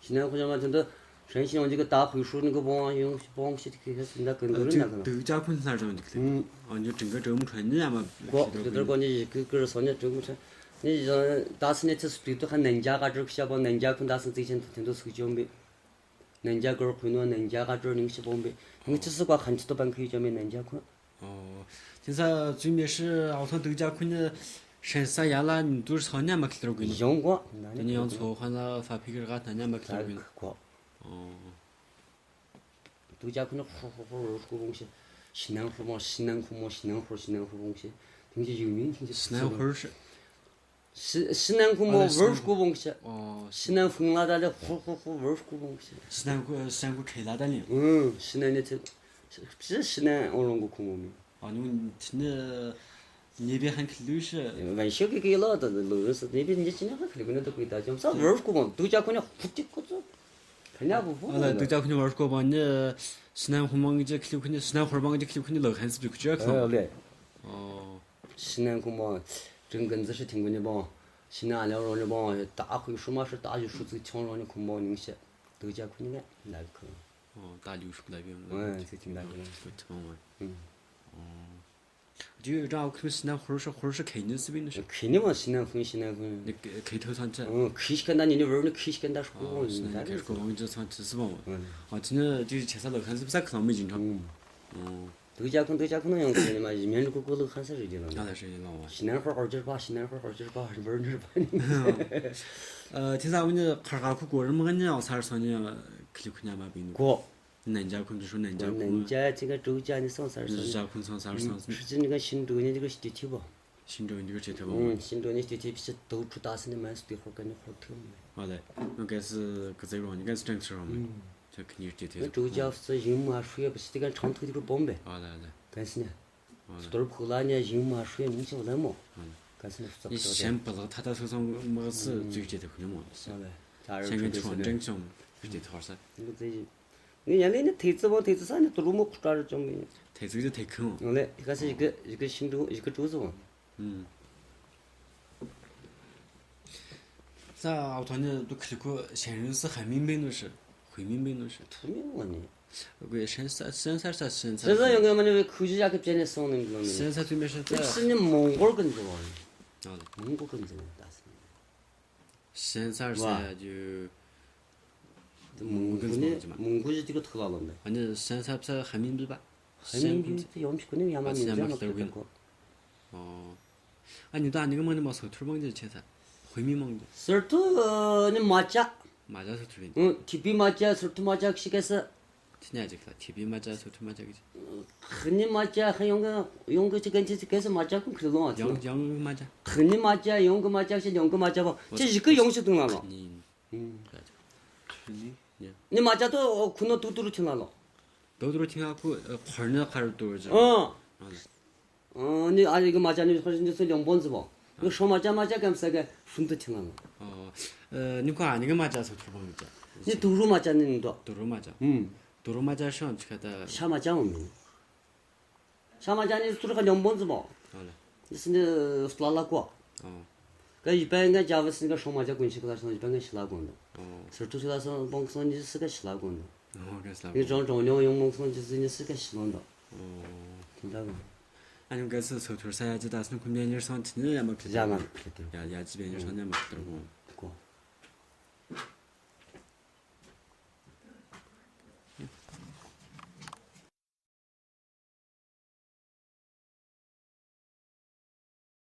西南湖叫嘛，真的，山西用这个大槐树那个望，用望西的，给人家跟个人那个。度假村啥种的？嗯。哦，你就整个周末穿，你那么。过，这点过你一个个少年周末穿，你像大四年这是对都还南家嘎这下把南家村大四最近挺多受教没？南家个儿回暖，南家嘎这儿零七八没？你这是挂很多都半可以叫没南家村。 哦，现在最面是奥特度假村的，山山下啦，你都是草原嘛，去了个呢？用过，那你用草原啦，发皮个啥，那你嘛去了个呢？过。哦。度假村的呼呼呼，呼呼东西，西南呼嘛，西南呼嘛，西南呼，西南呼东西，听起有名，听起西南呼是。 西西南空包文儿是古东西，哦，西南风啦，大家呼呼呼文儿是古东西。西南空，西南空吹啦，大家。嗯，西南的这，这西南我弄过空包没？哦，你们那那边还可以是？玩笑给给了，但是路人是那边你今天还可以跟那都可以打讲，啥文儿是古东，度假村呢，呼的咕子，人家不不。啊，度假村文儿是古东，你西南空包你这可以跟你西南花儿包你这可以跟你老汉子就可以看。哎，对。哦。 西南空包，真跟子是听过你吧？西南聊着你吧，大会说嘛是大学数字强着你空包你些，都加空你看，那个可能。哦，大六叔那边。嗯，最近那个。不同啊。嗯。哦。就有张我看西南花儿是花儿是肯定是比那是。肯定嘛，西南风，西南风。那个开头上去。嗯，开始跟他你那玩儿，那开始跟他说过，哦，西南开始过，我们这上去是吧？嗯。哦，今天就是前三楼看是不是可能没进场？嗯。哦。 都加空，都加空能用可以嘛？一面这个过路还是水的了。那才是一浪啊。西南花儿好几十把，西南花儿好几十把，还是不是二十把呢？呃，听说我们这哈尔滨过什么个年，三十三年，去去年嘛，比过。南家空就说南家空。南家这个周家你上三十三。南家空上三十三。是指那个新周呢，这个地铁吧？ 新州你这个街头文化。嗯，新州你这这这都出大事的，蛮是对活跟你活头没。好嘞，我该是个这种，你该是政治上面，嗯，这肯定是街头。那周家是人嘛，谁也不是这个长头这个bombe。好嘞，好嘞。但是呢，好嘞，是都是破烂呢，人嘛，谁也能想来嘛。好嘞。ག་ཚོད་ནས་བཙོག་ཡིན་ཅོག་ཞན་པ་ལག་ཐ་ཐ་སོ་སོ་མག་སི་ཨུམ། བཙུགས་བྱས་ཏེ་ཁུ་ནི་མོ་ཨ་ལེ། ད་རུ་ཞན་གན་ཁྲོ་ཆུང་ཁྲོ་འབྲིང་ཆུང་བྱས་ཏེ་ཐོར་ས། ངས་ཡང་ལས་ནི་ཐེ་ཙི་བོ་ཐེ་ཙི་ས་ནི་ཏུ་རུ་མོ་ཁུ་ཏྲ་རུ་ཅོང་གི། ཐེ་ཙི་གི་ཐེ་ཁུ་མོ། ཨ་ལེ་ག་ཚོད་ཡི་གེ་ཡི་གེ་ཤིང་ཏུ་ཡི་གེ་ཀྲུ་ཙི་བོ། ཨུམ། ས་ཨའོ་ཐོ་ནི་ཏུ་ཁི་ལི་ཁུ་ཞན་རུ་སི་ཧ་མིན་པེ་ནུ་ཤི་ཧུ་མིན་པེ་ནུ་ཤི། ཐུ་མིན་བ་ནི། གོས་ཧྲན་ས་ཧྲན་སར་ས་ཧྲན་སར་ཧྲན་སར་ཡོང་གི་མ་ནི་ཁུ་ཞི་ཡ་ཁི་བྱས་ནས་སོང་ནི་མི་ལོ་ནི། ཧྲན་སར་ཚུལ་མེད་ཧྲན་སར། སི་ནི་མོང་གོལ་གི་འཛི་བ་ནི། ཨ་ལེ། མོང་གོལ་གི་འཛི་བ་ནི་ད་སི་ནི། ཧྲན་སར་ས་ཡ་ཇུ། མོང་གོལ་ནི་མོང་གོལ་ཞི་ཏི་གི་ཐུག་ལ་ལོ་ནི། ཨ་ནི་ཧྲན་སར་ས་ཧ་མིན་བི་བ། ཧ་མིན་བི་ཏི་ཡོང་ཆི་གོ་ནི་ཡ་མ་ཨ་ནི་ཡ་མ་ཁི་ལ་གོ། ཨོ། ཨ་ནི་ད་ཨ་ནི་གི་མ་ནི་མ་སོ་ཐུར་མང་ཇི་ཆེ་ས། ཧུ་མི་མང་ཇི། སི་ཐུ་ནི་མ་ཅ། མ་ཅ་སོ་ཐུར་བིན། ཨུ་ཐི་པི་མ་ཅ་སི་ཐུ་མ་ཅ་ཤི་ཀེ་སི། ཐི་ཉ་ཅིག་ལ་ཐི་པི་མ་ཅ་སོ་ཐུར་མ་ཅ་གི་ཅི། ཁི་ནི་མ་ཅ་ཧ་ཡོང་གི་ཡོང་གི་ཅི་གན་ཅི་ཅི་ཀེ་སི་མ་ཅ་ཀུན་ཁི་ལོང་ཨ་ཅི། ཡང་ཡང་གི་མ་ཅ། ཁི་ནི་མ་ཅ་ཡོང་གི་མ་ཅ་ཤི་ཡོང་གི་མ་ཅ་བ་ཅི་ཞིག་གི་ཡོང་ཤི་དུང་ལ་ལོ། ནི། ཨུ། ཁི་ནི། ནི་མ་ཅ་ཏོ་ཁུ་ནོ་ཏུ་ཏུ་རུ་ཆིན་ལ་ལོ། ཏུ་ཏུ་རུ་ཆིན་ལ་ཁུ་ཁོར་ནི་ཁར་ཏུ་རུ་ཅི། ཨ། ཨ་ལེ། ཨ་ནི་ཨ་རི་གི་མ་ཅ་ནི་ཧོ་ཞིན་ཅི་སུ་ལིང་པོན་ཙི་བོ། ནི་ཧྲོ་མ་ཅ་མ་ཅ་ཀམ་ས་ག་ཧྲུན་ཏུ་ཆིན་ལ་ལོ། ཨོ། ཨ་ནི་ཁོ་ཨ་ནི་གི་མ་ཅ་སོ་ཐུར་བང་ཅ། ནི་ཏུ་རུ་མ་ཅ་ནི་ནི་དོ། ཏུ་རུ་མ་ཅ། ཨུམ། ཏུ་རུ་མ་ཅ་ཤོན་ཅི་ཁ་ད། ཤ་མ་ཅ་འོ་མི། ཤ་མ་ཅ་ནི་ཏུ་རུ་ཁ་ལིང་པོན་ཙི་བོ། ཨ་ལེ། ནི་སི་ནི་སི་ལ་ལ་ཀོ། ཨོ། ག་ཡི་པན་ག་ཅ་བ་སི་ནི་ག་ཧྲོ་མ་ཅ་ཀུན་ཤི་ཀ་ལ་སོང་ཡི་པན་ག་ཤི་ལ་ཀོན་དོ། ཨོ། སི་ཏུ་ཤི་ལ་སོང་པོང་སོང་ནི་སི་ག་ཤི་ལ་ཀོན་དོ། ཨོ་ག་ཤི་ལ་ཀོན། ནི་ཀྲོང་ཀྲོང་ཉོ་ཡོང་མོང་སོང་ཅི་སི་ནི་སི་ག་ཤི་ལོན་དོ། ཨོ། ཁྱིམ་ད་གོ། ཨ་ནི་ག་སི་སོ་ཐུར་ས་ཡ་ཅི་ད་སི་ནི་ཁུམ་ཡ་ཉེར་སོང་ཅི་ནི་ཡ་མ་ཁི་ཡ་མ་ཁི་ཏུ། ཡ་ཡ་ཅི་བེ་ཉེར་སོང་ནི་ཡ་མ་ཁི་ཏུ་གོ། གོ།